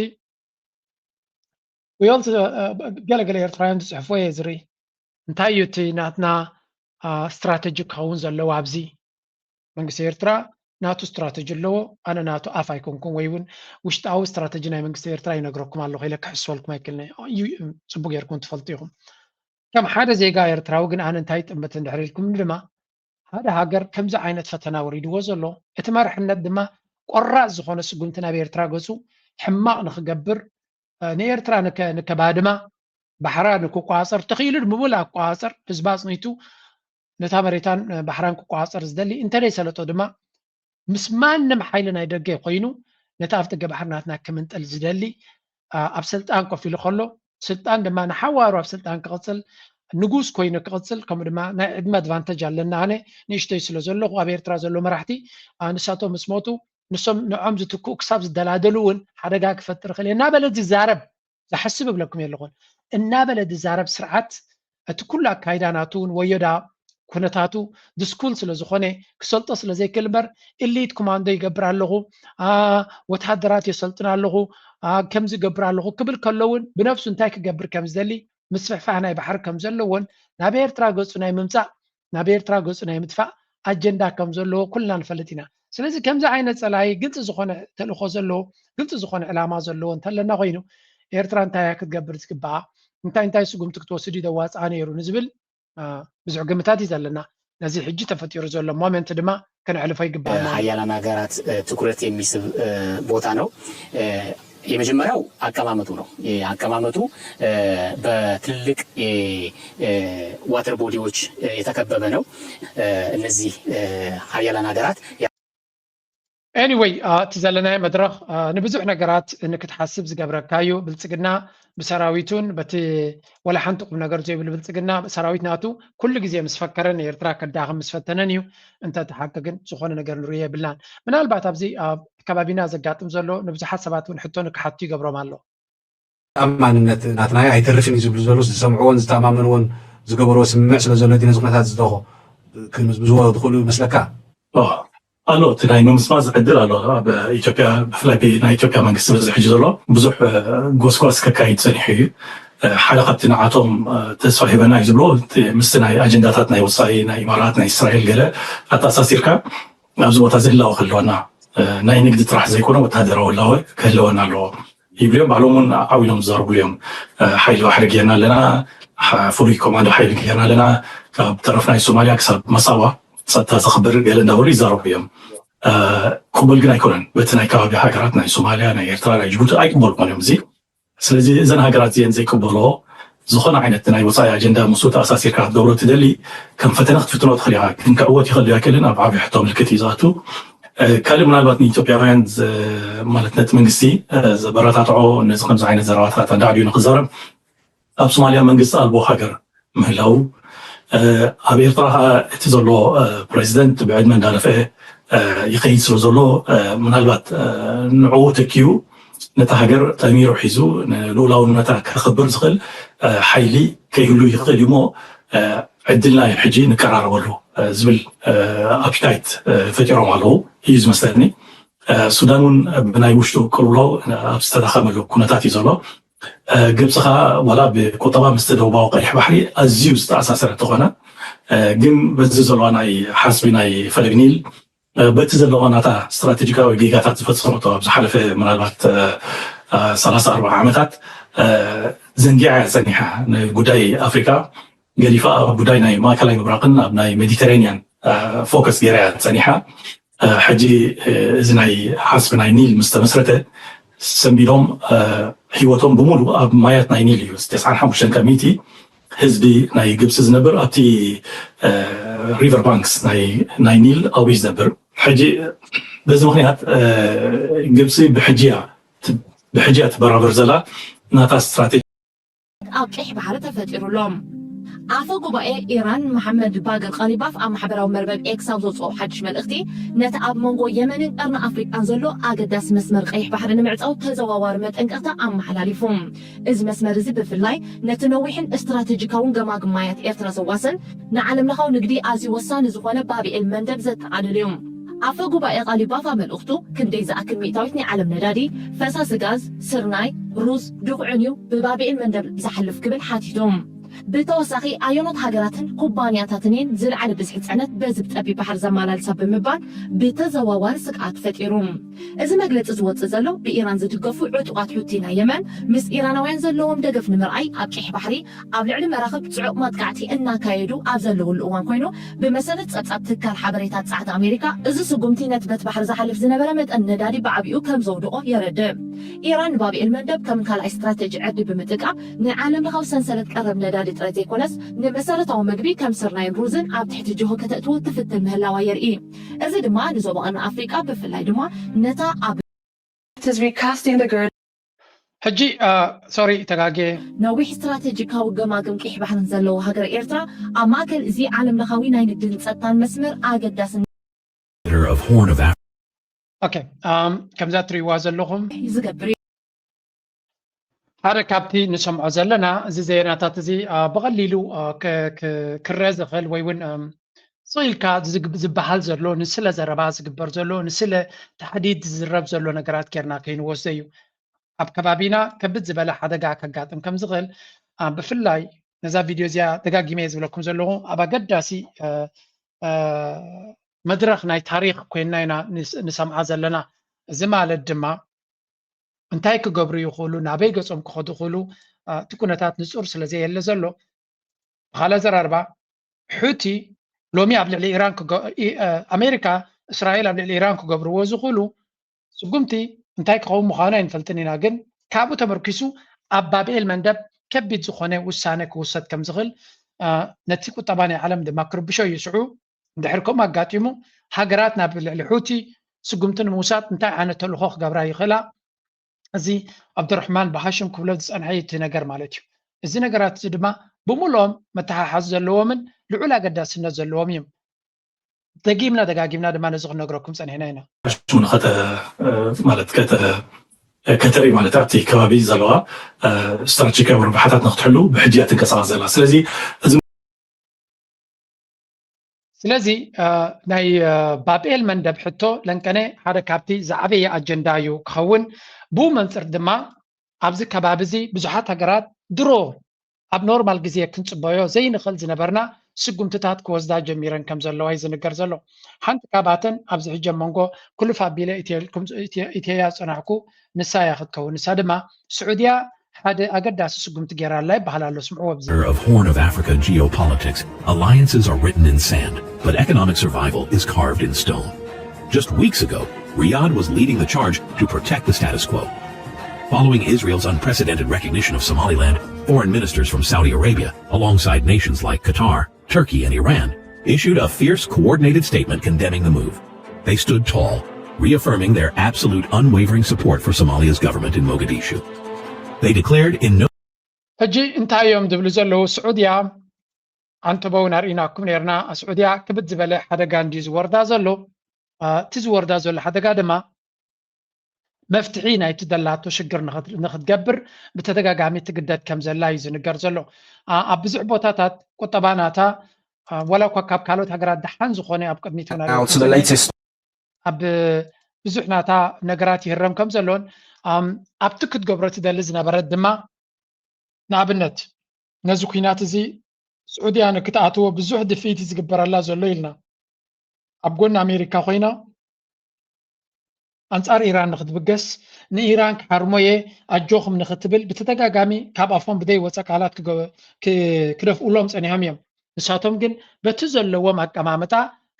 ገለገለ ኤርትራውያን ዝፅሕፍዎ እየ ዝርኢ። እንታይ እዩ እቲ ናትና ስትራተጂ ክኸውን ዘለዎ ኣብዚ መንግስቲ ኤርትራ ናቱ ስትራተጂ ኣለዎ። ኣነ ናቱ ኣፍ ኣይኮንኩን ወይ እውን ውሽጣዊ ስትራተጂ ናይ መንግስቲ ኤርትራ ይነግረኩም ኣለኹ ኢለ ክሕስወልኩም ኣይክእልን እየ። እዩ ፅቡቅ ጌርኩም ትፈልጡ ኢኹም። ከም ሓደ ዜጋ ኤርትራዊ ግን ኣነ እንታይ ይጥምት እንድሕር ኢልኩም ድማ ሓደ ሃገር ከምዚ ዓይነት ፈተና ወሪድዎ ዘሎ እቲ መርሕነት ድማ ቆራፅ ዝኾነ ስጉምቲ ናብ ኤርትራ ገፁ ሕማቕ ንክገብር ንኤርትራ ንከባድማ ባሕራ ንክቋፀር ተኽኢሉ ብምሉእ ኣቋፀር ህዝባ ኣፅኒቱ ነታ መሬታን ባሕራን ክቋፀር ዝደሊ እንተደይ ሰለጦ ድማ ምስ ማንም ሓይሊ ናይ ደገ ኮይኑ ነቲ ኣብ ደገ ባሕሪ ናትና ክምንጠል ዝደሊ ኣብ ስልጣን ኮፍ ኢሉ ከሎ ስልጣን ድማ ንሓዋሩ ኣብ ስልጣን ክቕፅል ንጉስ ኮይኑ ክቕፅል ከምኡ ድማ ናይ ዕድመ ኣድቫንተጅ ኣለና ኣነ ንእሽተይ ስለ ዘለኹ ኣብ ኤርትራ ዘሎ መራሕቲ ንሳቶም ምስ ሞቱ ንሶም ንዖም ዝትክኡ ክሳብ ዝደላደሉ እውን ሓደጋ ክፈጥር ይኽእል እናበለ ዝዛረብ ዝሓስብ እብለኩም የለኹን እናበለ ዝዛረብ ስርዓት እቲ ኩሉ ኣካይዳ ናቱ እውን ወዮዳ ኩነታቱ ድስኩል ስለ ዝኾነ ክሰልጦ ስለ ዘይክእል እምበር ኢሊት ኮማንዶ ይገብር ኣለኹ ወታደራት የሰልጥን ኣለኹ ከምዚ ይገብር ኣለኹ ክብል ከሎ እውን ብነብሱ እንታይ ክገብር ከም ዝደሊ ምስፍሕፋሕ ናይ ባሕሪ ከም ዘለዎን ናብ ኤርትራ ገፁ ናይ ምምፃእ ናብ ኤርትራ ገፁ ናይ ምጥፋእ ኣጀንዳ ከም ዘለዎ ኩልና ንፈልጥ ኢና። ስለዚ ከምዚ ዓይነት ፀላኢ ግልፂ ዝኾነ ተልእኾ ዘለዎ ግልፂ ዝኾነ ዕላማ ዘለዎ እንተለና ኮይኑ ኤርትራ እንታይ እያ ክትገብር ዝግባኣ እንታይ እንታይ ስጉምቲ ክትወስድ እዩ ዘዋፅኣ ነይሩ ንዝብል ብዙሕ ግምታት እዩ ዘለና። ነዚ ሕጂ ተፈጢሩ ዘሎ ሞመንት ድማ ከነዕልፎ ይግባና። ሓያላን ሃገራት ትኩረት የሚስብ ቦታ ነው። የመጀመሪያው አቀማመጡ ነው። አቀማመጡ በትልልቅ የዋተር ቦዲዎች የተከበበ ነው። እነዚህ ሀያላን ሀገራት anyway እቲ ዘለናዮ መድረኽ ንብዙሕ ነገራት ንክትሓስብ ዝገብረካ እዩ። ብልፅግና ብሰራዊቱን በቲ ወላ ሓንቲ ቁም ነገር ዘይብሉ ብልፅግና ሰራዊት ናቱ ኩሉ ግዜ ምስ ፈከረን ንኤርትራ ከዳኽም ምስ ፈተነን እዩ። እንተ እቲ ሓቂ ግን ዝኾነ ነገር ንርእዮ የብልናን። ምናልባት ኣብዚ ኣብ ከባቢና ዘጋጥም ዘሎ ንብዙሓት ሰባት እውን ሕቶ ንክሓቱ ይገብሮም ኣሎ። ኣብ ማንነት ናትና ኣይተርፍን እዩ ዝብሉ ዘለዉ ዝሰምዕዎን ዝተኣማመንዎን ዝገበርዎ ስምምዕ ስለ ዘሎ ነዚ ኩነታት ዝደኾ ክምዝምዝዎ ዝኽእሉ ይመስለካ? ኣሎ እቲ ናይ ምምስማስ ዕድል ኣሎ ኣብ ኢትዮጵያ ብፍላይ ናይ ኢትዮጵያ መንግስቲ በዚ ሕጂ ዘሎ ብዙሕ ጎስጓስ ከካይድ ፀኒሑ እዩ ሓደ ካብቲ ንዓቶም ተስፋ ሂበና እዩ ዝብሎ ምስቲ ናይ ኣጀንዳታት ናይ ወፃኢ ናይ ኢማራት ናይ እስራኤል ገለ ኣተኣሳሲርካ ኣብዚ ቦታ እዚ ህላወ ክህልወና ናይ ንግዲ ጥራሕ ዘይኮነ ወታደራዊ ህላወ ክህልወና ኣለዎ ይብሉ እዮም ባዕሎም እውን ዓው ኢሎም ዝዛረብሉ እዮም ሓይሊ ባሕሪ ጌርና ኣለና ፍሉይ ኮማንዶ ሓይሊ ጌርና ኣለና ካብ ጠረፍ ናይ ሶማልያ ክሳብ መሳዋ ፀጥታ ዘኽብር ገለ እንዳበሉ ይዛረቡ እዮም ቅቡል ግን ኣይኮነን በቲ ናይ ከባቢ ሃገራት ናይ ሶማልያ ናይ ኤርትራ ናይ ጅቡቲ ኣይቅበልኮን እዮም እዚ ስለዚ እዘን ሃገራት እዚአን ዘይቅበሎ ዝኾነ ዓይነት ናይ ወፃኢ ኣጀንዳ ምስኡ ተኣሳሲርካ ክትገብሮ ትደሊ ከም ፈተነ ክትፍትኖ ትኽእል ኢኻ ግን ክዕወት ይኽእል ኣይክእልን ኣብ ዓብዪ ሕቶ ምልክት እዩ ዝኣቱ ካልእ ምናልባት ንኢትዮጵያውያን ማለት ነቲ መንግስቲ ዘበረታትዖ ነዚ ከምዚ ዓይነት ዘረባታት ኣንዳዕዲኡ ንክዛረብ ኣብ ሶማልያ መንግስቲ ኣልቦ ሃገር ምህላው ኣብ ኤርትራ ከዓ እቲ ዘሎ ፕሬዚደንት ብዕድመ እንዳረፍአ ይኸይድ ስለ ዘሎ ምናልባት ንዕኡ ተኪኡ ነታ ሃገር ጠሚሩ ሒዙ ንልኡላውነታ ከኽብር ዝኽእል ሓይሊ ከይህሉ ይኽእል እዩ እሞ ዕድልና እዩ ሕጂ ንቀራረበሉ ዝብል ኣፒታይት ፈጢሮም ኣለዉ እዩ ዝመስለኒ ሱዳን እውን ብናይ ውሽጡ ቅልውላው ኣብ ዝተዳኸመሉ ኩነታት እዩ ዘሎ ግብፂ ከዓ ዋላ ብቁጠባ ምስቲ ደቡባዊ ቀይሕ ባሕሪ ኣዝዩ ዝተኣሳሰረ እንተኾነ ግን በዚ ዘለዋ ናይ ሓስቢ ናይ ፈለግ ኒል በቲ ዘለዋ ናታ ስትራቴጂካዊ ጌጋታት ዝፈፀመቶ ኣብ ዝሓለፈ ምናልባት ሰላሳ ኣርባዓ ዓመታት ዘንጊዓ እያ ፀኒሓ ንጉዳይ ኣፍሪካ ገዲፋ ኣብ ጉዳይ ናይ ማእከላይ ምብራቕን ኣብ ናይ ሜዲተሬንያን ፎከስ ገይራ እያ ፀኒሓ ሕጂ እዚ ናይ ሓስቢ ናይ ኒል ምስ ተመስረተ ሰንቢዶም ህይወቶም ብምሉ ኣብ ማያት ናይ ኒል እዩ ተስዓን ሓሙሽተን ካብ ሚእቲ ህዝቢ ናይ ግብፂ ዝነብር ኣብቲ ሪቨር ባንክስ ናይ ኒል ኣብዩ ዝነብር ሕጂ በዚ ምክንያት ግብፂ ብሕጂ እያ ትበራበር ዘላ ናታ ስትራቴጂ ኣብ ቀይሕ ባሕሪ ተፈጢሩ ኣሎ። ኣፈ ጉባኤ ኢራን መሓመድ ባገር ቃሊባፍ ኣብ ማሕበራዊ መርበብ ኤክስ ኣብ ዘውፅኦ ሓድሽ መልእኽቲ ነቲ ኣብ መንጎ የመንን ቀርኒ ኣፍሪቃን ዘሎ ኣገዳሲ መስመር ቀይሕ ባሕሪ ንምዕፃው ተዘዋዋሪ መጠንቀቕታ ኣመሓላሊፉ። እዚ መስመር እዚ ብፍላይ ነቲ ነዊሕን ስትራቴጂካውን ገማግም ማያት ኤርትራ ዘዋስን ንዓለም ለኻዊ ንግዲ ኣዝዩ ወሳኒ ዝኾነ ባብኤል መንደብ ዘጠቓልል እዩ። ኣፈ ጉባኤ ቃሊባፍ ኣብ መልእኽቱ ክንደይ ዝኣክል ሚእታዊት ናይ ዓለም ነዳዲ፣ ፈሳሲ ጋዝ፣ ስርናይ፣ ሩዝ፣ ድኹዕን እዩ ብባብኤል መንደብ ዝሓልፍ ክብል ሓቲቱ። ብተወሳኺ ኣየኖት ሃገራትን ኩባንያታትን እየን ዝለዓለ ብዝሒ ፅዕነት በዚ ብፀቢብ ባሕሪ ዘመላልሳ ብምባል ብተዘዋዋሪ ስግኣት ፈጢሩ። እዚ መግለፂ ዝወፅእ ዘሎ ብኢራን ዝድገፉ ዕጡቓት ሑቲ ናይ የመን ምስ ኢራናውያን ዘለዎም ደገፍ ንምርኣይ ኣብ ቀይሕ ባሕሪ ኣብ ልዕሊ መራኽብ ፅዑቕ መጥቃዕቲ እናካየዱ ኣብ ዘለውሉ እዋን ኮይኑ ብመሰረት ፀብፃብ ትካል ሓበሬታ ፃዕቲ ኣሜሪካ እዚ ስጉምቲ ነቲ በቲ ባሕሪ ዝሓልፍ ዝነበረ መጠን ነዳዲ ብዓቢኡ ከም ዘውድቖ የረድእ። ኢራን ንባብኤል መንደብ ከም ካልኣይ ስትራቴጂ ዕርዲ ብምጥቃም ንዓለም ለኻዊ ሰንሰለት ቀረብ ነዳዲ ጥራይ ዘይኮነስ ንመሰረታዊ መግቢ ከም ስርናይን ሩዝን ኣብ ትሕቲ ጅሆ ከተእትዎ ትፍትን ምህላዋ የርኢ። እዚ ድማ ንዞባ ቀርኒ ኣፍሪቃ ብፍላይ ድማ ነታ ኣብ ሕጂ ሶሪ ተጋጌ ነዊሕ ስትራቴጂካዊ ገማግም ቀይሕ ባሕርን ዘለዎ ሃገር ኤርትራ ኣብ ማእከል እዚ ዓለም ለኻዊ ናይ ንግድን ጸጥታን መስመር ኣገዳስን of Horn of Africa. ኦኬ ከምዛ ትሪእዋ ዘለኹም ዝገብር እዩ። ሓደ ካብቲ ንሰምዖ ዘለና እዚ ዜናታት እዚ ብቐሊሉ ክረ ዝኽእል ወይ እውን ስቕ ኢልካ ዝበሃል ዘሎ ንስለ ዘረባ ዝግበር ዘሎ ንስለ ታሕዲድ ዝዝረብ ዘሎ ነገራት ጌርና ከይንወስዶ እዩ። ኣብ ከባቢና ከብድ ዝበለ ሓደጋ ከጋጥም ከም ዝኽእል ብፍላይ ነዛ ቪድዮ እዚኣ ደጋጊመ እየ ዝብለኩም ዘለኹ ኣብ ኣገዳሲ መድረኽ ናይ ታሪኽ ኮይንና ኢና ንሰምዓ ዘለና። እዚ ማለት ድማ እንታይ ክገብሩ ይኽእሉ፣ ናበይ ገጾም ክኸዱ ይኽእሉ እቲ ኩነታት ንጹር ስለ ዘየለ ዘሎ። ብኻልእ ኣዘራርባ ሑቲ ሎሚ ኣብ ልዕሊ ኢራን ኣሜሪካ እስራኤል ኣብ ልዕሊ ኢራን ክገብርዎ ዝኽእሉ ስጉምቲ እንታይ ክኸውን ምዃኑ ኣይንፈልጥን ኢና፣ ግን ካብኡ ተመርኪሱ ኣብ ባብኤል መንደብ ከቢድ ዝኾነ ውሳነ ክውሰድ ከም ዝኽእል፣ እ፣ ነቲ ቁጠባ ናይ ዓለም ድማ ክርብሾ እዩ። ሽዑ እንድሕር ከምኡ ኣጋጢሙ፣ ሃገራት ናብ ልዕሊ ሑቲ ስጉምቲ ንምውሳድ እንታይ ዓይነት ተልእኾ ክገብራ ይኽእላ? እዚ ኣብዱራሕማን ብሃሽም ክብሎ ዝጸንሐ እዩ እቲ ነገር ማለት እዩ። እዚ ነገራት እዚ ድማ ብምልኦም መተሓሓዚ ዘለዎምን ልዑል ኣገዳስነት ዘለዎም እዮም። ደጊምና ደጋጊምና ድማ ነዚ ክንነግረኩም ጸኒሕና ኢና። ሽሙ ንኸተ ማለት ከተ ከተርኢ ማለት ኣብቲ ከባቢ ዘለዋ ስትራቴጂካዊ ረብሓታት ንክትሕሉ ብሕጂ እያ ትንቀሳቐስ ዘላ። ስለዚ እዚ ስለዚ እ፣ ናይ እ፣ ባብኤል መንደብ ሕቶ ለንቀነ ሓደ ካብቲ ዝዓበየ ኣጀንዳ እዩ ክኸውን። ብኡ መንፅር ድማ ኣብዚ ከባቢ እዚ ብዙሓት ሃገራት ድሮ ኣብ ኖርማል ግዜ ክንፅበዮ ዘይንኽእል ዝነበርና ስጉምትታት ክወስዳ ጀሚረን ከም ዘለዋ እዩ ዝንገር ዘሎ። ሓንቲ ካብኣተን ኣብዚ ሕጂ ኣብ መንጎ ክሉፍ ኣቢለ ኢትየልኩም- ኢትየ- ኢትየያ ዝፀናሕኩ ንሳ እያ ክትከውን። ንሳ ድማ ስዑድያ ሓደ ኣገዳሲ ስጉምቲ ገይራ ኣላ ይበሃል ኣሎ። ስምዕዎ ኣብዚ of Horn of Africa geopolitics, alliances are written in sand, but economic survival is carved in stone. Just weeks ago, Riyadh was leading the charge to protect the status quo. Following Israel's unprecedented recognition of Somaliland, foreign ministers from Saudi Arabia, alongside nations like Qatar, Turkey, and Iran, issued a fierce, coordinated statement condemning the move. They stood tall, reaffirming their absolute, unwavering support for Somalia's government in Mogadishu. They declared in no ሕጂ እንታይ እዮም ዝብሉ ዘለዉ? ስዑድያ ኣንተበውን ኣርኢናኩም ነርና። ስዑድያ ክብድ ዝበለ ሓደጋ እንዲ ዝወርዳ ዘሎ። እቲ ዝወርዳ ዘሎ ሓደጋ ድማ መፍትሒ ናይቲ ደላቶ ሽግር ንክትገብር ብተደጋጋሚ ትግደድ ከም ዘላ እዩ ዝንገር ዘሎ። ኣብ ብዙሕ ቦታታት ቁጠባ ናታ ወላ እኳ ካብ ካልኦት ሃገራት ደሓን ዝኾነ ኣብ ቅድሚት ኣብ ብዙሕ ናታ ነገራት ይህረም ከም ዘሎን ኣብቲ ክትገብሮ ትደሊ ዝነበረት ድማ ንኣብነት ነዚ ኩናት እዚ ስዑድያ ንክትኣትዎ ብዙሕ ድፍኢት ዝግበረላ ዘሎ ኢልና ኣብ ጎኒ ኣሜሪካ ኮይና ኣንፃር ኢራን ንክትብገስ ንኢራን ክሓርሞየ ኣጆኹም ንክትብል ብተደጋጋሚ ካብ ኣፎም ብደይ ወፀ ቃላት ክደፍኡሎም ፀኒሖም እዮም። ንሳቶም ግን በቲ ዘለዎም ኣቀማምጣ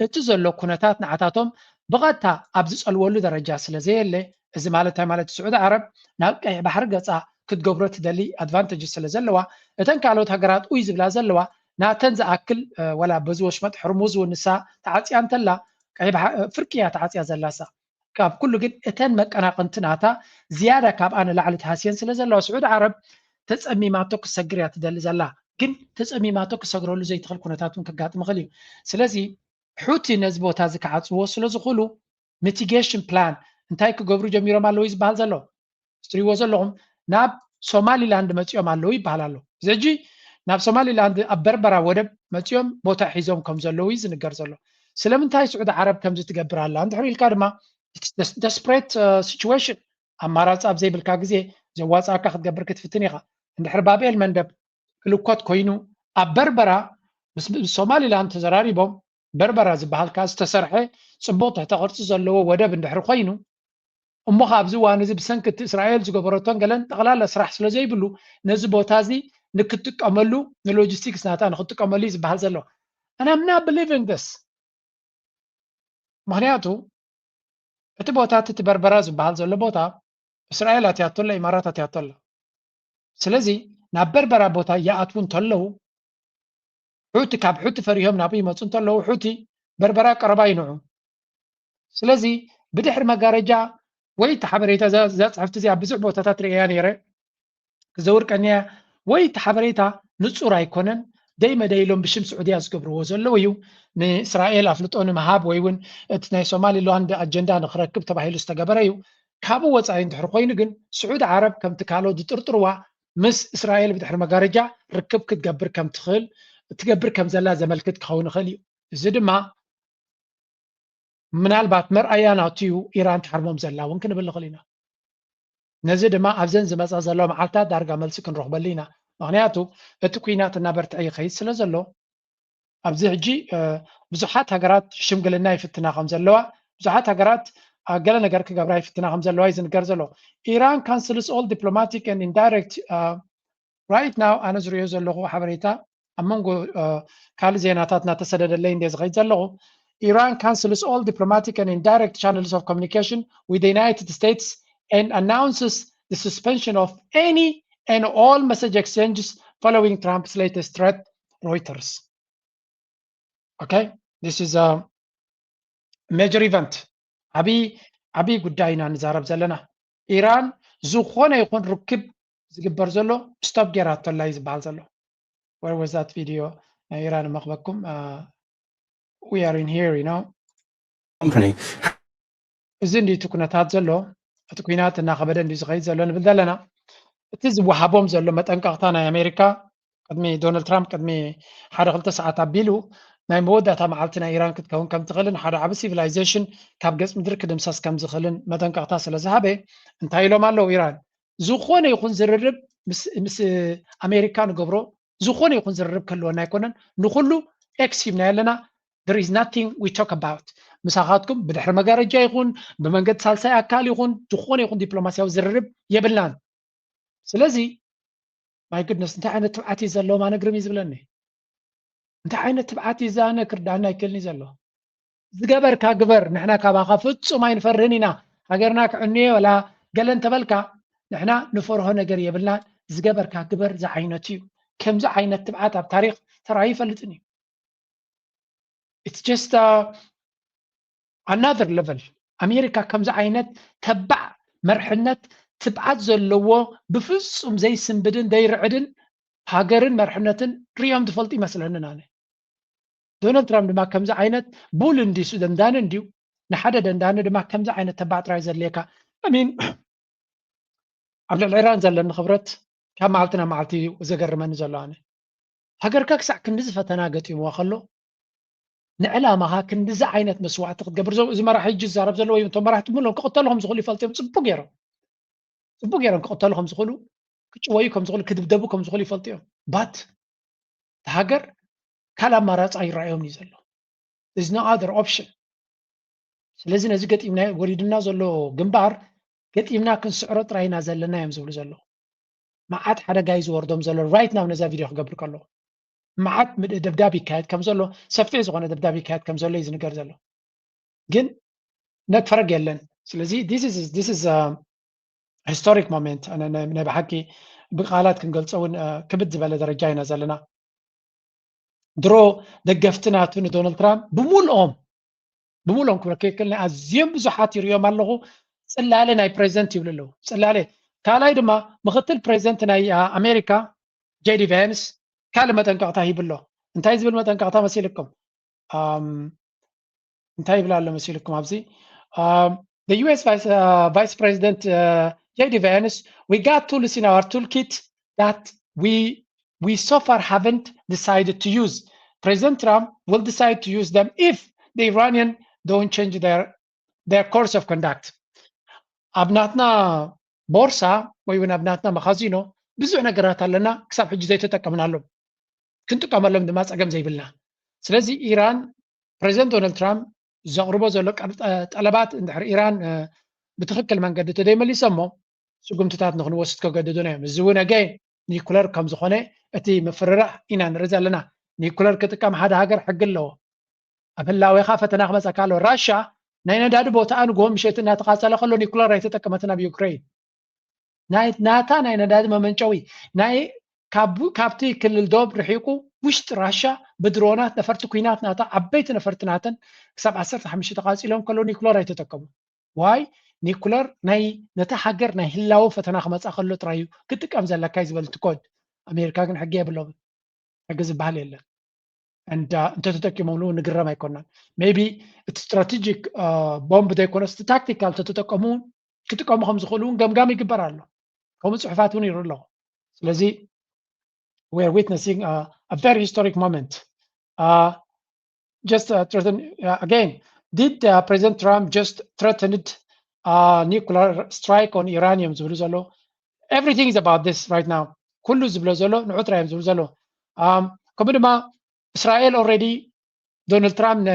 እቲ ዘሎ ኩነታት ንዓታቶም ብቐጥታ ኣብ ዝፀልወሉ ደረጃ ስለ ዘየለ እዚ ማለት እንታይ ማለት ስዑዲ ዓረብ ናብ ቀይሕ ባሕሪ ገፃ ክትገብሮ ትደሊ ኣድቫንተጅ ስለ ዘለዋ እተን ካልኦት ሃገራት ኡይ ዝብላ ዘለዋ ናተን ዝኣክል ወላ በዚ ወሽመጥ ሕርሙዝ እውን ንሳ ተዓፅያ እንተላ ፍርቂ እያ ተዓፅያ ዘላሳ ካብ ኩሉ ግን እተን መቀናቅንቲ ናታ ዝያዳ ካብኣ ንላዕሊ ተሃስየን ስለ ዘለዋ ስዑዲ ዓረብ ተፀሚማቶ ክሰግር እያ ትደሊ ዘላ ግን ተፀሚማቶ ክሰግረሉ ዘይትኽእል ኩነታት እውን ከጋጥም ይኽእል እዩ ስለዚ ሑቲ ነዚ ቦታ እዚ ክዓፅዎ ስለ ዝኽእሉ mitigation plan እንታይ ክገብሩ ጀሚሮም ኣለዉ ዝበሃል ዘሎ ትሪእዎ ዘለኹም ናብ ሶማሊላንድ መፂኦም ኣለዉ ይበሃል ኣሎ እዚ ሕጂ ናብ ሶማሊላንድ ኣብ በርበራ ወደብ መፂኦም ቦታ ሒዞም ከም ዘለዉ እዩ ዝንገር ዘሎ ስለምንታይ ስዑዲ ዓረብ ከምዚ ትገብር ኣላ እንድሕር ኢልካ ድማ desperate situation ኣማራፂ ኣብ ዘይብልካ ግዜ ዘዋፃእካ ክትገብር ክትፍትን ኢኻ እንድሕር ባብኤል መንደብ ክልኮት ኮይኑ ኣብ በርበራ ምስ ሶማሊላንድ ተዘራሪቦም በርበራ ዝበሃል ከዓ ዝተሰርሐ ፅቡቕ ትሕተ ቅርፂ ዘለዎ ወደብ እንድሕር ኮይኑ እሞ ኣብዚ እዋን እዚ ብሰንኪ እቲ እስራኤል ዝገበረቶን ገለን ጠቕላላ ስራሕ ስለ ዘይብሉ ነዚ ቦታ እዚ ንክትጥቀመሉ ንሎጂስቲክስ ናታ ንክትጥቀመሉ እዩ ዝበሃል ዘሎ ኣናምና ብሊቪንግ ስ ምክንያቱ እቲ ቦታ እቲ በርበራ ዝበሃል ዘሎ ቦታ እስራኤል ኣትያቶ ኣላ ኢማራት ኣትያቶ ኣላ ስለዚ ናብ በርበራ ቦታ ይኣትዉ እንተለዉ ሑቲ ካብ ሑቲ ፈሪሆም ናብኡ ይመፁ እንተለዉ ሑቲ በርበራ ቀረባ ይንዑ ስለዚ ብድሕሪ መጋረጃ ወይ እቲ ሓበሬታ እዛ ፅሕፍቲ እዚኣ ብዙሕ ቦታታት ርእያ ነይረ ክዘውር ቀኒያ ወይ እቲ ሓበሬታ ንፁር ኣይኮነን ደይ መደይ ኢሎም ብሽም ስዑድያ ዝገብርዎ ዘለዉ እዩ ንእስራኤል ኣፍልጦ ንምሃብ ወይ እውን እቲ ናይ ሶማሊላንድ ኣጀንዳ ንክረክብ ተባሂሉ ዝተገበረ እዩ ካብኡ ወፃኢ እንድሕር ኮይኑ ግን ስዑድ ዓረብ ከምቲ ካልኦት ዝጥርጥርዋ ምስ እስራኤል ብድሕሪ መጋረጃ ርክብ ክትገብር ከም ትኽእል ትገብር ከም ዘላ ዘመልክት ክኸውን ይኽእል እዩ እዚ ድማ ምናልባት መርኣያ ናቱ እዩ ኢራን ትሓርሞም ዘላ እውን ክንብል ንኽእል ኢና ነዚ ድማ ኣብዘን ዝመፃ ዘለዋ መዓልታት ዳርጋ መልሲ ክንረኽበሉ ኢና ምክንያቱ እቲ ኩናት እናበርትዐ ይኸይድ ስለ ዘሎ ኣብዚ ሕጂ ብዙሓት ሃገራት ሽምግልና ይፍትና ከም ዘለዋ ብዙሓት ሃገራት ገለ ነገር ክገብራ ይፍትና ከም ዘለዋ እዩ ዝንገር ዘሎ ኢራን cancels all diplomatic and indirect right now ኣነ ዝሪኦ ዘለኹ ሓበሬታ ኣብ መንጎ ካልእ ዜናታት እናተሰደደለይ እንደ ዝኸይድ ዘለኹ Iran cancels all diplomatic and indirect channels of communication with the United States and announces the suspension of any and all message exchanges following Trump's latest threat, Reuters. Okay, this is a major event. ዓብይ ዓብይ ጉዳይ ኢና ንዛረብ ዘለና። ኢራን ዝኾነ ይኹን ርክብ ዝግበር ዘሎ ስቶፕ ጌራቶ ኣላ እዩ ዝበሃል ዘሎ። Where was that video? ናይ ኢራን መኽበኩም። We are in here, you know. Company. እዚ እንዲ እቲ ኩነታት ዘሎ፣ እቲ ኩናት እናኸበደ እንዲ ዝኸይድ ዘሎ ንብል ዘለና። እቲ ዝወሃቦም ዘሎ መጠንቀቕታ ናይ ኣሜሪካ ቅድሚ ዶናልድ ትራምፕ ቅድሚ ሓደ ክልተ ሰዓት ኣቢሉ ናይ መወዳእታ መዓልቲ ናይ ኢራን ክትከውን ከም ትኽእልን ሓደ ዓቢ ሲቪላይዜሽን ካብ ገጽ ምድሪ ክድምሰስ ከም ዝኽእልን መጠንቀቕታ ስለ ዝሃበ እንታይ ኢሎም ኣለዉ? ኢራን ዝኾነ ይኹን ዝርርብ ምስ ኣሜሪካ ንገብሮ ዝኾነ ይኹን ዝርርብ ክህልወና ኣይኮነን። ንኹሉ ኤክስ ሂብና ኣለና። There is nothing we talk about። ምሳኻትኩም ብድሕሪ መጋረጃ ይኹን ብመንገዲ ሳልሳይ ኣካል ይኹን ዝኾነ ይኹን ዲፕሎማሲያዊ ዝርርብ የብልናን። ስለዚ my goodness እንታይ ዓይነት ትብዓት እዩ ዘለዎም ኣነ ግርም እዩ ዝብለኒ። እንታይ ዓይነት ትብዓት እዩ ዛነ ክርዳና ኣይክእልን እዩ ዘሎ። ዝገበርካ ግበር፣ ንሕና ካባኻ ፍጹም ኣይንፈርህን ኢና። ሃገርና ክዕንዮ ወላ ገለ እንተበልካ ንሕና ንፈርሆ ነገር የብልናን። ዝገበርካ ግበር ዝዓይነቱ እዩ። ከምዚ ዓይነት ትብዓት ኣብ ታሪኽ ተራእዩ ይፈልጥን እዩ። It's just another level። ኣሜሪካ ከምዚ ዓይነት ተባዕ መርሕነት ትብዓት ዘለዎ ብፍጹም ዘይስንብድን ዘይርዕድን ሃገርን መርሕነትን ሪኦም ዝፈልጡ ይመስለንን ኣነ። ዶናልድ ትራምፕ ድማ ከምዚ ዓይነት ቡል እንዲሱ ደንዳኒ እንዲዩ ንሓደ ደንዳኒ ድማ ከምዚ ዓይነት ተባዕ ጥራይ ዘድልየካ ሚን ኣብ ልዕሊ ኢራን ዘለኒ ክብረት ካብ መዓልቲ ናብ መዓልቲ ዘገርመኒ ዘሎ ኣነ። ሃገርካ ክሳዕ ክንድዚ ፈተና ገጢምዋ ከሎ ንዕላማኻ ክንድዚ ዓይነት መስዋዕቲ ክትገብር ዘው እዚ መራሒ ሕጂ ዝዛረብ ዘሎ ወይ እቶም መራሕቲ ምሎም ክቕተሉ ከም ዝኽእሉ ይፈልጡ እዮም። ጽቡቅ ገይሮም ጽቡቅ ገይሮም ክቕተሉ ከም ዝኽእሉ ክጭወዩ ከም ዝኽእሉ ክድብደቡ ከም ዝኽእሉ ይፈልጡ እዮም። ባት ሃገር ካል ኣማራፂ ኣይረኣዮም እዩ ዘሎ። There's no other option። ስለዚ ነዚ ገጢምና ወሪድና ዘሎ ግንባር ገጢምና ክንስዕሮ ጥራይና ዘለና እዮም ዝብሉ ዘለዉ። መዓት ሓደጋ እዩ ዝወርዶም ዘሎ right now ነዛ ቪድዮ ክገብር ከለዉ መዓት ደብዳብ ይካየድ ከም ዘሎ ሰፊሕ ዝኾነ ደብዳብ ይካየድ ከም ዘሎ እዩ ዝንገር ዘሎ። ግን ነትፈረግ የለን። ስለዚ this is historic moment ናይ ብሓቂ ብቃላት ክንገልፆ እውን ክብድ ዝበለ ደረጃ ኢና ዘለና። ድሮ ደገፍቲ ናቱ ንዶናልድ ትራምፕ ብምልኦም ብምልኦም ክብለካ ይክእል ናይ ኣዝዮም ብዙሓት ይሪኦም ኣለኹ። ፅላለ ናይ ፕሬዚደንት ይብሉ ኣለዉ። ፅላለ ካልኣይ ድማ ምክትል ፕሬዚደንት ናይ ኣሜሪካ ጄዲ ቫንስ ካልእ መጠንቀቕታ ሂቡ ኣሎ። እንታይ ዝብል መጠንቀቕታ መሲልኩም? እንታይ ይብል ኣሎ መሲልኩም ኣብዚ? The U S Vice, uh, Vice President uh, J D Vance, we got tools in our toolkit that we we so far haven't decided to use. President Trump will decide to use them if the Iranian don't change their their course of conduct. ኣብ ናትና ቦርሳ ወይ እውን ኣብ ናትና መኻዚኖ ብዙሕ ነገራት ኣለና ክሳብ ሕጂ ዘይተጠቀምናሎም። ክንጥቀመሎም ድማ ፀገም ዘይብልና። ስለዚ ኢራን ፕሬዚደንት ዶናልድ ትራምፕ ዘቕርቦ ዘሎ ጠለባት እንድሕር ኢራን ብትኽክል መንገዲ ተደይመሊሶሞ ስጉምትታት ንክንወስድ ከገድዱና እዮም። እዚ እውን ኣገ ኒኩለር ከም ዝኾነ እቲ ምፍርራሕ ኢና ንርኢ ዘለና። ኒኩለር ክጥቀም ሓደ ሃገር ሕጊ ኣለዎ። ኣብ ህላዌኻ ፈተና ክመፀካ ኣለዎ። ራሻ ናይ ነዳዲ ቦታኣ ንግሆ ምሸት እናተቃፀለ ከሎ ኒኩለር ኣይተጠቀመትን ኣብ ዩክሬን። ናይ ናታ ናይ ነዳዲ መመንጨዊ ናይ ካብቲ ክልል ዶብ ርሒቁ ውሽጢ ራሻ ብድሮናት ነፈርቲ ኩናት ናታ ዓበይቲ ነፈርቲ ናተን ክሳብ ዓሰርተ ሓሙሽተ ተቃፂሎም ከሎ ኒኩለር ኣይተጠቀሙ። ዋይ ኒኩለር ናይ ነታ ሃገር ናይ ህላወ ፈተና ክመፃ ከሎ ጥራይ እዩ ክጥቀም ዘለካ እዩ ዝበልቲ ኮድ። ኣሜሪካ ግን ሕጊ የብሎምን። ሕጊ ዝበሃል የለን። እንተተጠቂሞምሉ ንግረም ኣይኮናን። ሜቢ እቲ ስትራቴጂክ ቦምብ ዘይኮነስ እቲ ታክቲካል ተተጠቀሙ ክጥቀሙ ከም ዝኽእሉ እውን ገምጋም ይግበር ኣሎ። ከምኡ ፅሑፋት እውን ይርኢ ኣለኹ። ስለዚ we are witnessing a very historic moment. Just again, did President Trump just threatened nuclear strike on Iranium ዝብሉ ዘሎ? Everything is about this right now. ኩሉ ዝብሎ ዘሎ ንዑ ጥራይ እዮም ዝብሉ ዘሎ። ከምኡ ድማ እስራኤል ኦልሬዲ ዶናልድ ትራምፕ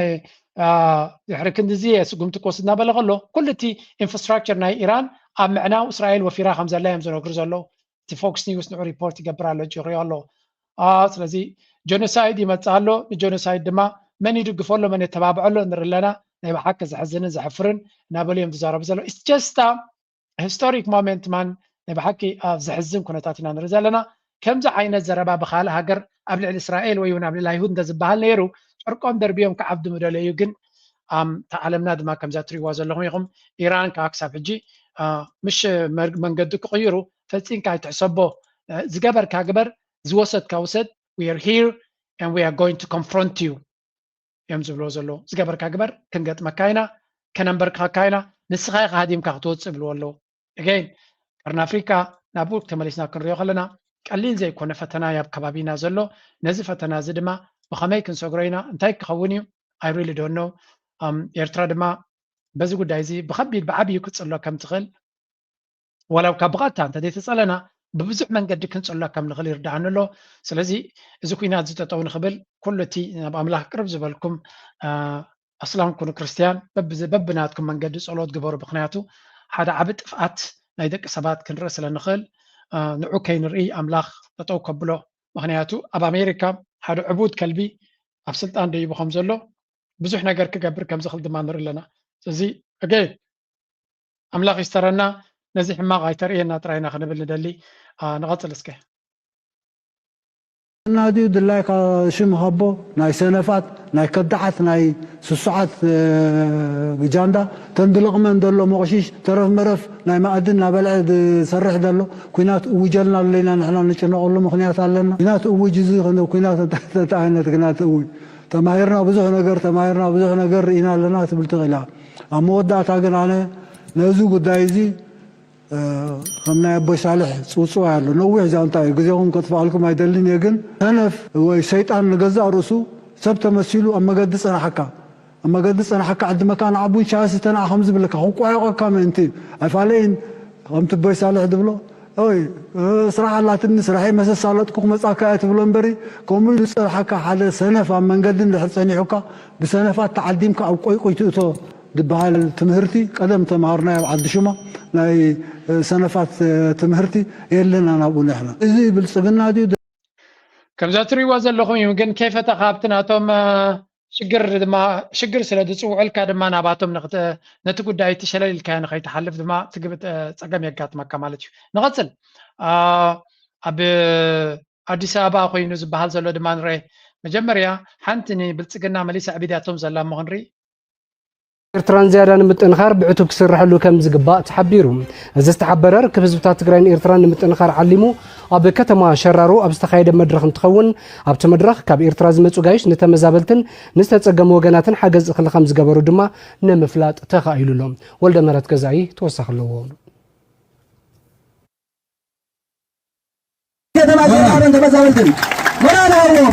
ድሕሪ ክንድዚ ስጉምቲ ክወስድ እናበለ ከሎ ኩሉ እቲ ኢንፍራስትራክቸር ናይ ኢራን ኣብ ምዕናው እስራኤል ወፊራ ከም ዘላ እዮም ዝነግሩ ዘለዉ። እቲ ፎክስ ኒውስ ንዑ ሪፖርት ይገብር ኣሎ፣ ይሪኦ ኣሎ። ስለዚ ጀኖሳይድ ይመፅእ ኣሎ። ንጀኖሳይድ ድማ መን ይድግፎ ኣሎ፣ መን የተባብዖ ኣሎ ንርኢ ኣለና። ናይ ብሓቂ ዘሕዝንን ዘሕፍርን እናበሉ እዮም ዝዛረቡ ዘለዉ። It's just ሂስቶሪክ ሞመንት ማን ናይ ብሓቂ ኣብ ዘሕዝን ኩነታት ኢና ንርኢ ዘለና። ከምዚ ዓይነት ዘረባ ብካልእ ሃገር ኣብ ልዕሊ እስራኤል ወይ እውን ኣብ ልዕሊ ኣይሁድ እንተዝበሃል ነይሩ፣ ጨርቆም ደርብዮም ክዓብዱ ምደለዩ። ግን ኣም፣ እታ ዓለምና ድማ ከምዛ ትሪእዋ ዘለኹም ኢኹም። ኢራን ከዓ ክሳብ ሕጂ አ፣ ምሽ መር- መንገዲ ክቕይሩ ፈጺምካ ኣይትሕሰቦ። አ፣ ዝገበርካ ግበር፣ ዝወሰድካ ውሰድ። We are here and we are going to confront you እዮም ዝብልዎ ዘለዉ። ዝገበርካ ግበር፣ ክንገጥመካ ኢና፣ ከነንበርክኸካ ኢና፣ ንስኻ ኢኻ ሃዲምካ ክትወፅእ ይብልዎ ኣለዉ። Again፣ ቀርኒ ኣፍሪቃ ናብኡ ተመሊስና ክንሪኦ ከለና ቀሊል ዘይኮነ ፈተና ኣብ ከባቢና ዘሎ። ነዚ ፈተና እዚ ድማ ብኸመይ ክንሰግሮ ኢና፣ እንታይ ክኸውን እዩ? I really don't know። ኣም፣ ኤርትራ ድማ በዚ ጉዳይ እዚ ብኸቢድ ብዓብዩ ክትጽሎ ከም ትኽእል፣ ዋላ ካብ ብቐጥታ እንተ ዘይተጸለና ብብዙሕ መንገዲ ክንጽሎ ከም ንኽእል ይርድኣኒ ኣሎ። ስለዚ እዚ ኩናት እዚ ጠጠው ንኽብል ኩሉ እቲ ናብ ኣምላኽ ቅርብ ዝበልኩም፣ አ፣ ኣስላም ኩኑ ክርስትያን በብዚ- በብናትኩም መንገዲ ጸሎት ግበሩ። ምኽንያቱ ሓደ ዓቢ ጥፍኣት ናይ ደቂ ሰባት ክንርኢ ስለ ንኽእል፣ አ፣ ንዑ ከይንርኢ ኣምላኽ ጠጠው ከብሎ። ምኽንያቱ ኣብ ኣሜሪካ ሓደ ዕቡድ ከልቢ ኣብ ስልጣን ደይቡ ከም ዘሎ ብዙሕ ነገር ክገብር ከም ዝኽእል ድማ ንርኢ ኣለና። ስለዚ፣ ኣገይ ኣምላኽ ይስተረና፣ ነዚ ሕማቕ ኣይተርእየና ጥራይ ኢና ክንብል ንደሊ። አ፣ ንቐጽል እስከ። እና ድዩ ድላይካ ሽም ሃቦ ናይ ሰነፋት ናይ ከዳዓት ናይ ስሱዓት እ፣ ጃንዳ ተንድልቕመን ዘሎ መቕሽሽ ተረፍ መረፍ ናይ ማእድን ናበልዐ ዝሰርሕ ዘሎ ኩናት እውጀልና ኣሎ ኢና። ንሕና ንጭነቐሉ ምኽንያት ኣለና። ኩናት እውጅ እዚ ክንደ ኩናት እንታይ እንታይ ዓይነት ኩናት እውጅ? ተማሂርና ብዙሕ ነገር ተማሂርና ብዙሕ ነገር ርኢና ኣለና ትብል ትኽእል እያ። ኣብ መወዳእታ ግን ኣነ ነዚ ጉዳይ እዚ እ፣ ከም ናይ ኣቦይ ሳልሕ ጽውጽዋይ ኣሎ። ነዊሕ ዛንታ እዩ። ግዜኹም ከጥፍኣልኩም ኣይደልን እየ፣ ግን ሰነፍ ወይ ሰይጣን ንገዛእ ርእሱ ሰብ ተመሲሉ ኣብ መገዲ ጸናሓካ፣ ኣብ መገዲ ጸናሓካ ዕድመካ ንዓቡን ሻሂ ስተ ንዓ ከም ዝብለካ ክቋየቐካ ምእንቲ እዩ። ኣይፋለይን ከምቲ ኣቦይ ሳልሕ ዝብሎ፣ ኦይ፣ እ፣ ስራሕ ኣላትኒ፣ ስራሐይ መሰሳለጥኩ ክመጻካ እየ ትብሎ እምበሪ፣ ከምኡ ኢሉ ዝጸናሓካ ሓደ ሰነፍ ኣብ መንገዲ እንድሕር ጸኒሑካ፣ ብሰነፋት ተዓዲምካ ኣብ ቆይቆይ ትእቶ ዝበሃል ትምህርቲ ቀደም ተምሃርናዮ ኣብ ዓዲ ሹማ ናይ ሰነፋት ትምህርቲ የለና ናብኡ ንሕና። እዚ ብልጽግና ድዩ? ከምዛ ትሪእዋ ዘለኹም እዩ። ግን ከይፈተኻ ኣብቲ ናቶም፣ እ፣ ሽግር ድማ ሽግር ስለ ዝጽውዑልካ ድማ ናባቶም ንኽት- ነቲ ጉዳይ እቲ ሸለል ኢልካዮ ንኸይትሓልፍ ድማ ትግብጥ ጸገም የጋጥመካ ማለት እዩ። ንቐጽል። አ፣ ኣብ ኣዲስ ኣበባ ኮይኑ ዝበሃል ዘሎ ድማ ንርኤ። መጀመርያ ሓንቲ ንብልጽግና መሊሳ ኣዕቢዳቶም ዘላ እሞ ክንርኢ። ኤርትራን ዝያዳ ንምጥንኻር ብዕቱብ ክስርሐሉ ከም ዝግባእ ተሓቢሩ። እዚ ዝተሓበረ ርክብ ህዝብታት ትግራይን ኤርትራን ንምጥንኻር ዓሊሙ ኣብ ከተማ ሸራሮ ኣብ ዝተኻየደ መድረኽ እንትኸውን፣ ኣብቲ መድረኽ ካብ ኤርትራ ዝመጹ ጋይሽ ንተመዛበልትን ንዝተጸገሙ ወገናትን ሓገዝ እኽሊ ከም ዝገበሩ ድማ ንምፍላጥ ተኻኢሉ ኣሎ። ወልደ ምህረት ገዛኢ ተወሳኺ ኣለዎ። ከተማ ሸራሮን ተመዛበልትን ሞራል ሃቦም።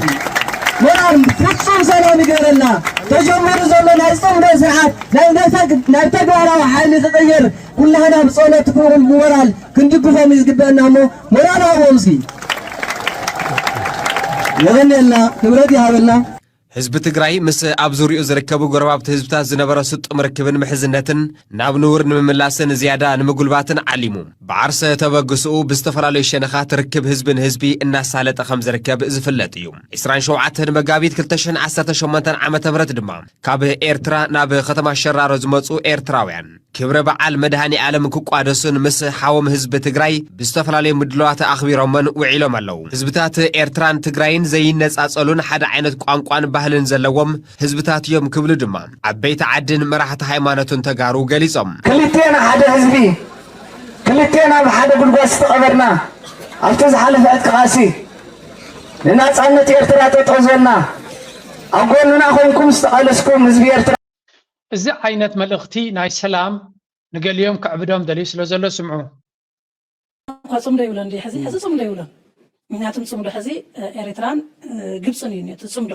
ሞራል ፍጹም ሰላም ይገረልና። ተጀሚሩ ዘሎ ናይ ጽምዶ ስርዓት ናይ ነተግ- ናብ ተግባራዊ ሓይሊ ክቕይር ኩላህና ብጸሎት ብሞራል ክንድግፎም እዩ ዝግበአና እሞ ሞራል ሃቦም እስኪ። የቐንየልና፣ ክብረት ይሃበልና። ህዝቢ ትግራይ ምስ ኣብ ዙርያኡ ዝርከቡ ጎረባብቲ ህዝብታት ዝነበሮ ስጡም ርክብን ምሕዝነትን ናብ ንቡር ንምምላስን ዝያዳ ንምጉልባትን ዓሊሙ፣ ብዓርሰ ተበግስኡ ብዝተፈላለዩ ሸነኻት ርክብ ህዝቢ ንህዝቢ እናሳለጠ ከም ዝርከብ ዝፍለጥ እዩ። ዕስራን ሸውዓተን መጋቢት ክልተ ሽሕን ዓሰርተ ሸሞንተን ዓመተ ምህረት ድማ ካብ ኤርትራ ናብ ከተማ ሸራሮ ዝመጹ ኤርትራውያን ክብረ በዓል መድሃኔ ኣለም ክቋደሱን ምስ ሓዎም ህዝቢ ትግራይ ብዝተፈላለዩ ምድላዋት ኣኽቢሮምን ውዒሎም ኣለዉ። ህዝብታት ኤርትራን ትግራይን ዘይነጻጸሉን ሓደ ዓይነት ቋንቋን ባህልን ዘለዎም ህዝብታት እዮም ክብሉ ድማ ዓበይቲ ዓድን መራሕቲ ሃይማኖትን ተጋሩ ገሊጾም። ክልቴና ሓደ ህዝቢ፣ ክልቴና ብሓደ ጉድጓድ ዝተቐበርና፣ ኣብቲ ዝሓለፈ ዕጥቂ ቃልሲ ንናጻነት ኤርትራ ጠጠው ዘልና፣ ኣብ ጎንና ኮንኩም ዝተቓለስኩም ህዝቢ ኤርትራ። እዚ ዓይነት መልእኽቲ ናይ ሰላም ንገሊኦም ከዕብዶም ደልዩ ስለ ዘሎ ስምዑ። እኳ ጽምዶ ይብለን ድዩ? ሕዚ፣ ሕዚ ጽምዶ ይብለን። ምክንያቱም ጽምዶ ሕዚ፣ እ፣ ኤርትራን፣ እ፣ ግብጽን እዩ ነቲ ጽምዶ።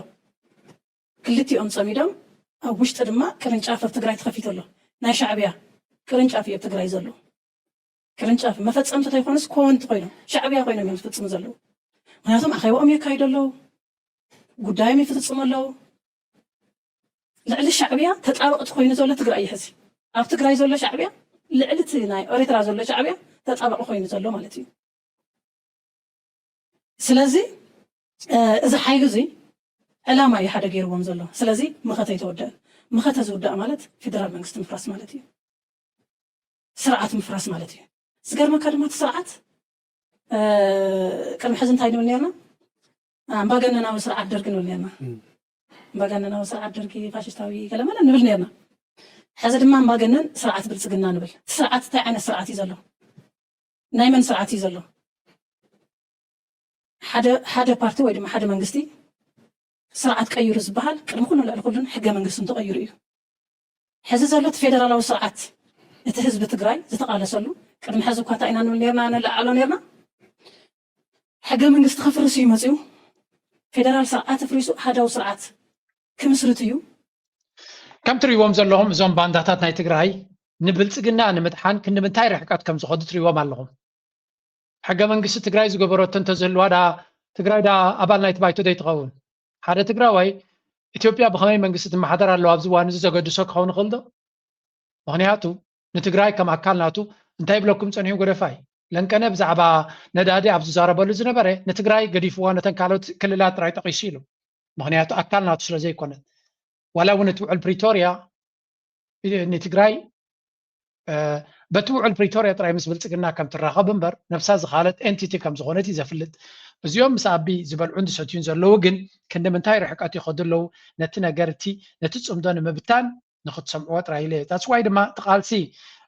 ክልቲኦም ጸሚዶም፣ ኣብ ውሽጢ ድማ ቅርንጫፍ ኣብ ትግራይ ተኸፊቱ ኣሎ። ናይ ሻዕብያ ቅርንጫፍ እዩ ኣብ ትግራይ ዘሎ። ቅርንጫፍ መፈጸምቲ ተይኮኑስ ኮወንቲ ኮይኖም፣ ሻዕብያ ኮይኖም እዮም ዝፍጽሙ ዘለዉ። ምክንያቱም ኣኼባኦም የካይዱ ኣለዉ፣ ጉዳዮም ይፍጽሙ ኣለዉ። ልዕሊ ሻዕብያ ተጣበቕቲ ኮይኑ ዘሎ ትግራይ እዩ ሕዚ። ኣብ ትግራይ ዘሎ ሻዕብያ ልዕሊ እቲ ናይ ኤርትራ ዘሎ ሻዕብያ ተጣበቒ ኮይኑ ዘሎ ማለት እዩ። ስለዚ፣ እ፣ እዚ ሓይሊ እዚ ዕላማ እዩ ሓደ ገይርዎም ዘሎ። ስለዚ መኸተ ይተወደአ። መኸተ ዝውዳእ ማለት ፌደራል መንግስቲ ምፍራስ ማለት እዩ። ስርዓት ምፍራስ ማለት እዩ። ዝገርመካ ድማ እቲ ስርዓት ቅድሚ ሕዚ እንታይ ንብል ነርና? ኣምባገነናዊ ስርዓት ደርጊ ንብል ነርና። ኣምባገነናዊ ስርዓት ደርጊ ፋሽስታዊ ገለመለ ንብል ነርና። ሕዚ ድማ ኣምባገነን ስርዓት ብልፅግና ንብል። እቲ ስርዓት እንታይ ዓይነት ስርዓት እዩ ዘሎ? ናይ መን ስርዓት እዩ ዘሎ? ሓደ ፓርቲ ወይ ድማ ሓደ መንግስቲ ስርዓት ቀይሩ ዝበሃል ቅድሚ ኩሉ ልዕሊ ኩሉን ሕገ መንግስቲ እንተቐይሩ እዩ። ሕዚ ዘሎ እቲ ፌደራላዊ ስርዓት እቲ ህዝቢ ትግራይ ዝተቓለሰሉ ቅድሚ ሕዚ እኳ እንታይ ኢና ንብል ነርና ነለዓሎ ነርና? ሕገ መንግስቲ ከፍርስ እዩ መፅኡ። ፌደራል ስርዓት ኣፍሪሱ ኣሃዳዊ ስርዓት ክምስርት እዩ። ከም ትሪእዎም ዘለኹም እዞም ባንዳታት ናይ ትግራይ ንብልፅግና ንምድሓን ክንዲ ምንታይ ርሕቀት ከም ዝኸዱ ትሪእዎም ኣለኹም። ሕገ መንግስቲ ትግራይ ዝገበረቶ እንተዝህልዋ ዳ ትግራይ ዳ ኣባል ናይቲ ባይቶ ደይትኸውን። ሓደ ትግራዋይ ኢትዮጵያ ብኸመይ መንግስቲ ትመሓደር ኣለዋ ኣብዚ እዋን እዚ ዘገድሶ ክኸውን ይኽእል ዶ? ምኽንያቱ ንትግራይ ከም ኣካል ናቱ እንታይ ይብለኩም ፀኒሑ ጎደፋይ ለንቀነ ብዛዕባ ነዳዲ ኣብ ዝዛረበሉ ዝነበረ ንትግራይ ገዲፍዋ ነተን ካልኦት ክልላት ጥራይ ጠቒሱ ኢሉ። ምኽንያቱ ኣካል ናቱ ስለ ዘይኮነት። ዋላ እውን እቲ ውዕል ፕሪቶርያ ንትግራይ በቲ ውዕል ፕሪቶርያ ጥራይ ምስ ብልፅግና ከም ትራኸብ እምበር ነብሳ ዝኻለት ኤንቲቲ ከም ዝኾነት እዩ ዘፍልጥ። እዚኦም ምስ ኣቢ ዝበልዑን ዝሰትዩን ዘለዉ ግን ክንዲ ምንታይ ርሕቀት ይኸዱ ኣለዉ ነቲ ነገር እቲ ነቲ ፅምዶ ንምብታን ንክትሰምዕዎ ጥራይ ኢለ እየ። That's why ድማ እቲ ቃልሲ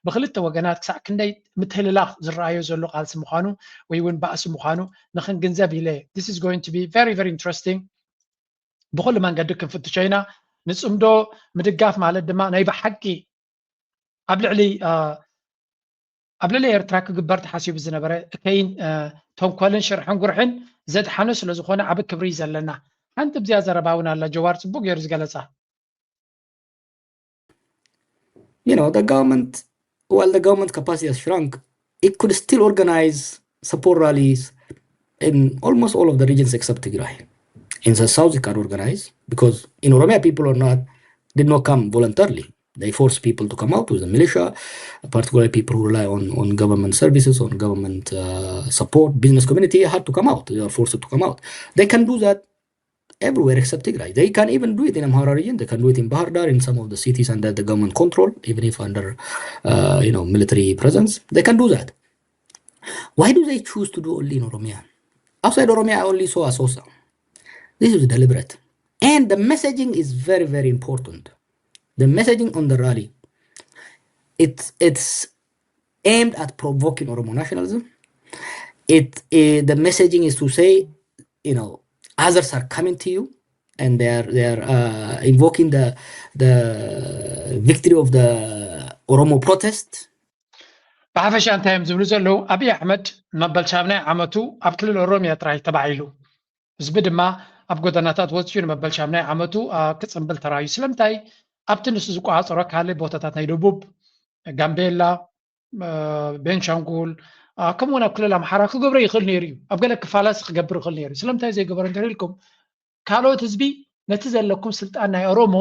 ብክልተ ወገናት ክሳዕ ክንደይ ምትህልላኽ ዝረኣዮ ዘሎ ቃልሲ ምዃኑ ወይ እውን ባእሲ ምዃኑ ንክንግንዘብ ኢለ እየ። This is going to be very very interesting። ብኩሉ መንገዲ ክንፍትሾ ኢና። ንፅምዶ ምድጋፍ ማለት ድማ ናይ ብሓቂ ኣብ ልዕሊ ኣብ ልዕሊ ኤርትራ ክግበር ተሓሲቡ ዝነበረ እከይን ተንኮልን ሽርሕን ጉርሕን ዘድሓነ ስለዝኾነ ዓቢ ክብሪ እዩ ዘለና። ሓንቲ ብዚኣ ዘረባ እውን ኣላ ጀዋር ፅቡቅ ገይሩ ዝገለፃ። You know, the government, while the government capacity has shrunk, it could still organize support rallies in almost all of the regions except Tigray. In the south, it can organize because in Oromia, people are not did not come voluntarily. They forced people to come out with the militia, particularly people who rely on, on government services, on government uh, support. Business community had to come out. They are forced to come out. They can do that everywhere except Tigray. They can even do it in Amhara region. They can do it in Bahar Dar, in some of the cities under the government control, even if under uh, you know military presence. They can do that. Why do they choose to do only in Oromia? Outside Oromia, I only saw Asosa. This is deliberate. And the messaging is very, very important. The messaging on the rally, it's it's aimed at provoking Oromo nationalism. It uh, the messaging is to say, you know, others are coming to you, and they are they are uh, invoking the the victory of the Oromo protest. ብሓፈሻ እንታይ እዮም ዝብሉ ዘለዉ? ኣብይ ኣሕመድ መበል ሻምናይ ዓመቱ ኣብ ክልል ኦሮሚያ ጥራይ ተባዒሉ። ህዝቢ ድማ ኣብ ጎደናታት ወፂኡ ንመበል ሻምናይ ዓመቱ ክፅምብል ተራዩ። ስለምንታይ ኣብቲ ንሱ ዝቆፃፀሮ ካልእ ቦታታት ናይ ደቡብ፣ ጋምቤላ፣ ቤንሻንጉል ከምኡውን ኣብ ክልል ኣምሓራ ክገብሮ ይኽእል ነይሩ እዩ። ኣብ ገለ ክፋላስ ክገብር ይኽእል ነይሩ። ስለምንታይ ዘይገበረ እንተሪልኩም ካልኦት ህዝቢ ነቲ ዘለኩም ስልጣን ናይ ኦሮሞ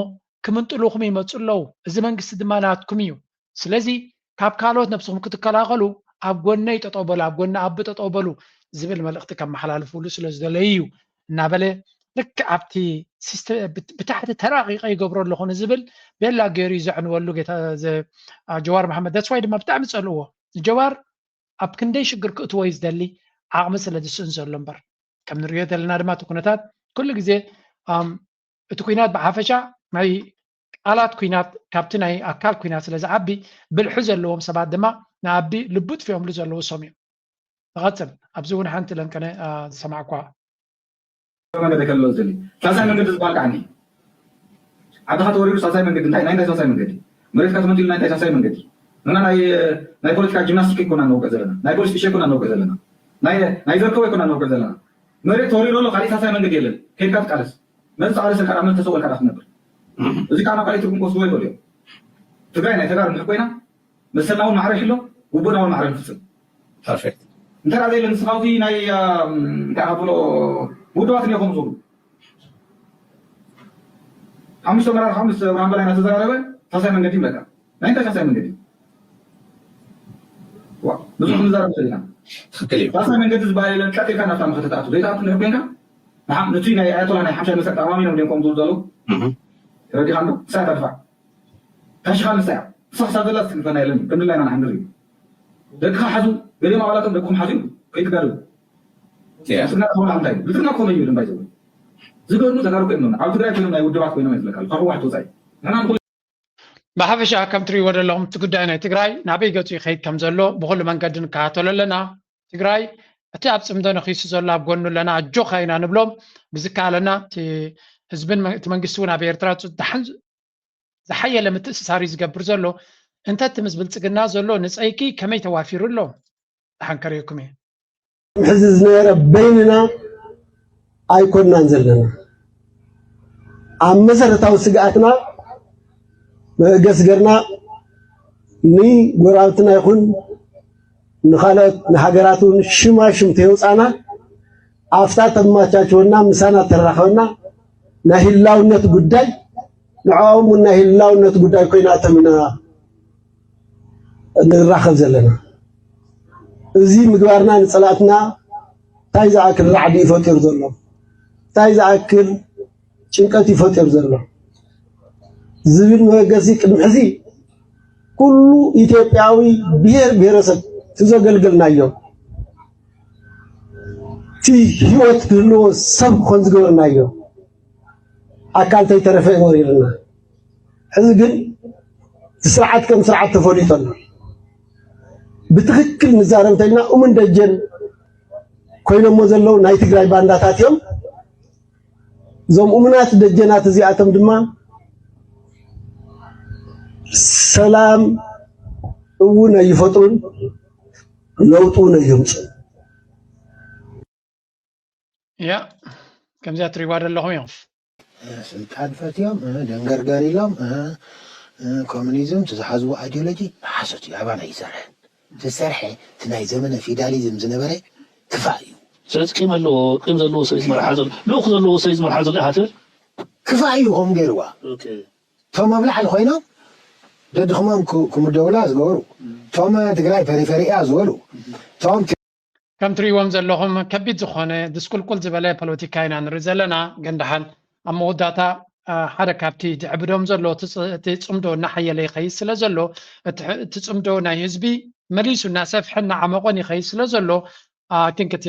ክምንጥሉኹም ይመፁ ኣለዉ። እዚ መንግስቲ ድማ ናትኩም እዩ። ስለዚ ካብ ካልኦት ነብስኹም ክትከላኸሉ ኣብ ጎነይ ጠጠው በሉ፣ ኣብ ጎኒ ኣቢ ጠጠው በሉ ዝብል መልእኽቲ ከመሓላልፍሉ ስለ ዝደለዩ እዩ እናበለ ልክዕ ኣብቲ ብታሕቲ ተራቂቀ ይገብሮ ኣለኹ ንዝብል ቤላ ገይሩ እዩ ዘዕንወሉ ጀዋር መሓመድ። That's why ድማ ብጣዕሚ ዝፀልእዎ። ጀዋር ኣብ ክንደይ ሽግር ክእትዎ እዩ ዝደሊ ዓቕሚ ስለ ዝስእን ዘሎ እምበር ከም ንሪኦ ዘለና ድማ እቲ ኩነታት ኩሉ ግዜ እቲ ኩናት ብሓፈሻ ናይ ቃላት ኩናት ካብቲ ናይ ኣካል ኩናት ስለ ዝዓቢ ብልሒ ዘለዎም ሰባት ድማ ንኣቢ ልቡ ጥፊኦምሉ ዘለዉ ሰም እዮም። ንቐፅል። ኣብዚ እውን ሓንቲ ለንቀነ ዝሰማዕኳ መንገዲ ከሎ ዝደሊ ሳልሳይ መንገዲ ዝበሃል ከዓ ዓድኻ ተወሪሩ ሳልሳይ መንገዲ እንታይ ናይ እንታይ ሳልሳይ መንገዲ መሬትካ ተመንጢሉ ናይ እንታይ ሳልሳይ መንገዲ ንና ናይ ናይ ፖለቲካ ጂምናስቲክ ይኮና ነውቅዕ ዘለና ናይ ፖሊስ ቢሸ ይኮና ነውቅዕ ዘለና ናይ ናይ ዘርከቦ ይኮና ነውቅዕ ዘለና መሬት ተወሪሩ ኣሎ ካሊእ ሳልሳይ መንገዲ የለን ከይድካ ትቃለስ መዚ ተቃለሰልካ ዳ መዚ ተሰወልካ ዳ ክትነብር እዚ ከዓ ናብ ካልእ ትርጉም ክወስድዎ ይኽእሉ እዮም ትግራይ ናይ ተጋሩ እንድሕር ኮይና መሰልና እውን ማዕረ ይሕሎ፣ ግቡእና እውን ማዕረ ንፍፅም። ፐርፌክት። እንተ ደኣ ዘየለ ንስኻ ኣብዚ ናይ እንታይ ኢኻ ትብሎ ውድባት እኒኦኹም ዝብሉ ሓሙሽተ ኣመራርሓ ምስ ብርሃን በላይ እናተዘራረበ ሳልሳይ መንገዲ ይብለካ። ናይ እንታይ ሳልሳይ መንገዲ? ዋ ብዙሕ ክንዛረብ ንኽእል ኢና። ትኽክል እዩ። ሳልሳይ መንገዲ ዝበሃል የለን። ቀጥ ኢልካ ናብታ መኸተ ትኣቱ። ዘይትኣቱ እንድሕር ኮይንካ ንሓ- ነቲ ናይ ኣያቶላ ናይ ሓምሻይ መሰረት ኣማሚኖም ድዮም ከምኡ ዝብሉ ዘለዉ? ተረዲኻ ኣሎ? ንሳ እያ ታድፋዕ። ታሽኻ ንሳ እያ። ንሳ ክሳብ ዘላ ዝትንክፈና የለን እዩ። ከም ድላይና ንሓንድር እዩ። ደቅኻ ሓዙ፣ ገሊኦም ኣባላቶም ደቅኹም ሓዙ እዩ ከይትጋደሉ። ብልጽግና ክኸውን እንታይ እዩ? ብልጽግና ክኾኑ እዩ ባይዘው ዝገርሙ ተጋሩ ኮይኖም ኣብ ትግራይ ኮይኖም ናይ ውድባት ኮይኖም ይዝለካ ካብ ህወሓት ወፃኢ ንሕና ንኹሉ ብሓፈሻ ከም ትሪእዎ ዘለኹም እቲ ጉዳይ ናይ ትግራይ ናበይ ገፁ ይኸይድ ከም ዘሎ ብኩሉ መንገዲ ንከታተሎ ኣለና። ትግራይ እቲ ኣብ ፅምዶ ነኺሱ ዘሎ ኣብ ጎኑ ኣለና፣ ኣጆኻ ኢና ንብሎም። ብዝከኣለና እቲ ህዝብን መ- እቲ መንግስቲ እውን ኣብ ኤርትራ ፅ- ደሓን ዝሓየለ ምትእስሳር እዩ ዝገብር ዘሎ። እንተ እቲ ምስ ብልፅግና ዘሎ ንፀይኪ ከመይ ተዋፊሩ ኣሎ? ደሓን ከርእየኩም እየ። ሕዚ ዝነበረ በይንና ኣይኮንናን ዘለና። ኣብ መሰረታዊ ስግኣትና መበገሲ ገርና ንጎረባብትና ይኹን ንኻልኦት ንሃገራት እውን ሽማሽም ተየውፃና ኣፍታ ተማቻችወና ምሳና ተራኸበና ናይ ህላውነት ጉዳይ ንዕኦም እውን ናይ ህላውነት ጉዳይ ኮይናቶም ኢና ንራኸብ ዘለና። እዚ ምግባርና ንፀላእትና እንታይ ዝኣክል ራዕዲ እዩ ፈጢሩ ዘሎ፣ እንታይ ዝኣክል ጭንቀት እዩ ፈጢሩ ዘሎ ዝብል መበገሲ ቅድሚ ሕዚ ኩሉ ኢትዮጵያዊ ብሄር ብሄረሰብ ትዘገልገልናዮ እቲ ህይወት ክህልዎ ሰብ ክኾን ዝገበርናዮ ኣካል ተይተረፈ እዩ ወሪርና። ሕዚ ግን እቲ ስርዓት ከም ስርዓት ተፈሊጡ ኣሎ። ብትኽክል ንዛረብ እንተልና እሙን ደጀን ኮይኖሞ ዘለዉ ናይ ትግራይ ባንዳታት እዮም። እዞም እሙናት ደጀናት እዚኣቶም ድማ ሰላም እውን ኣይፈጥሩን፣ ለውጢ እውን ኣየምፁን። ያ ከምዚኣ ትሪእዋ ዘለኹም እዮም። ስልጣን ፈትዮም ደንገርገር ኢሎም ኮሚኒዝም ዝሓዝዎ ኣይዲዮሎጂ ሓሶት እዩ። ኣባና ይሰርሕ ዝሰርሐ እቲ ናይ ዘመነ ፊዳሊዝም ዝነበረ ክፋእ እዩ። ስለዚ ቂም ኣለዎ። ቂም ዘለዎ ሰብ ዝመርሓ ዘሎ ልኡኽ ዘለዎ ሰብ ዝመርሓ ዘሎ ኢኻ ትብል። ክፋእ እዩ ከምኡ ገይርዋ። እቶም ኣብ ላዕሊ ኮይኖም ደድኽሞም ክምደቡላ ዝገበሩ፣ እቶም ትግራይ ፐሪፈሪያ ዝበሉ፣ እቶም ከም ትሪእዎም ዘለኹም ከቢድ ዝኾነ ድስቁልቁል ዝበለ ፖለቲካ ኢና ንርኢ ዘለና። ግን ደሓን ኣብ መወዳእታ ሓደ ካብቲ ዝዕብዶም ዘሎ እቲ ጽምዶ እናሓየለ ይኸይድ ስለ ዘሎ እቲ ጽምዶ ናይ ህዝቢ መሊሱ እናሰፍሐ እናዓመቖን ይኸይድ ስለ ዘሎ I think እቲ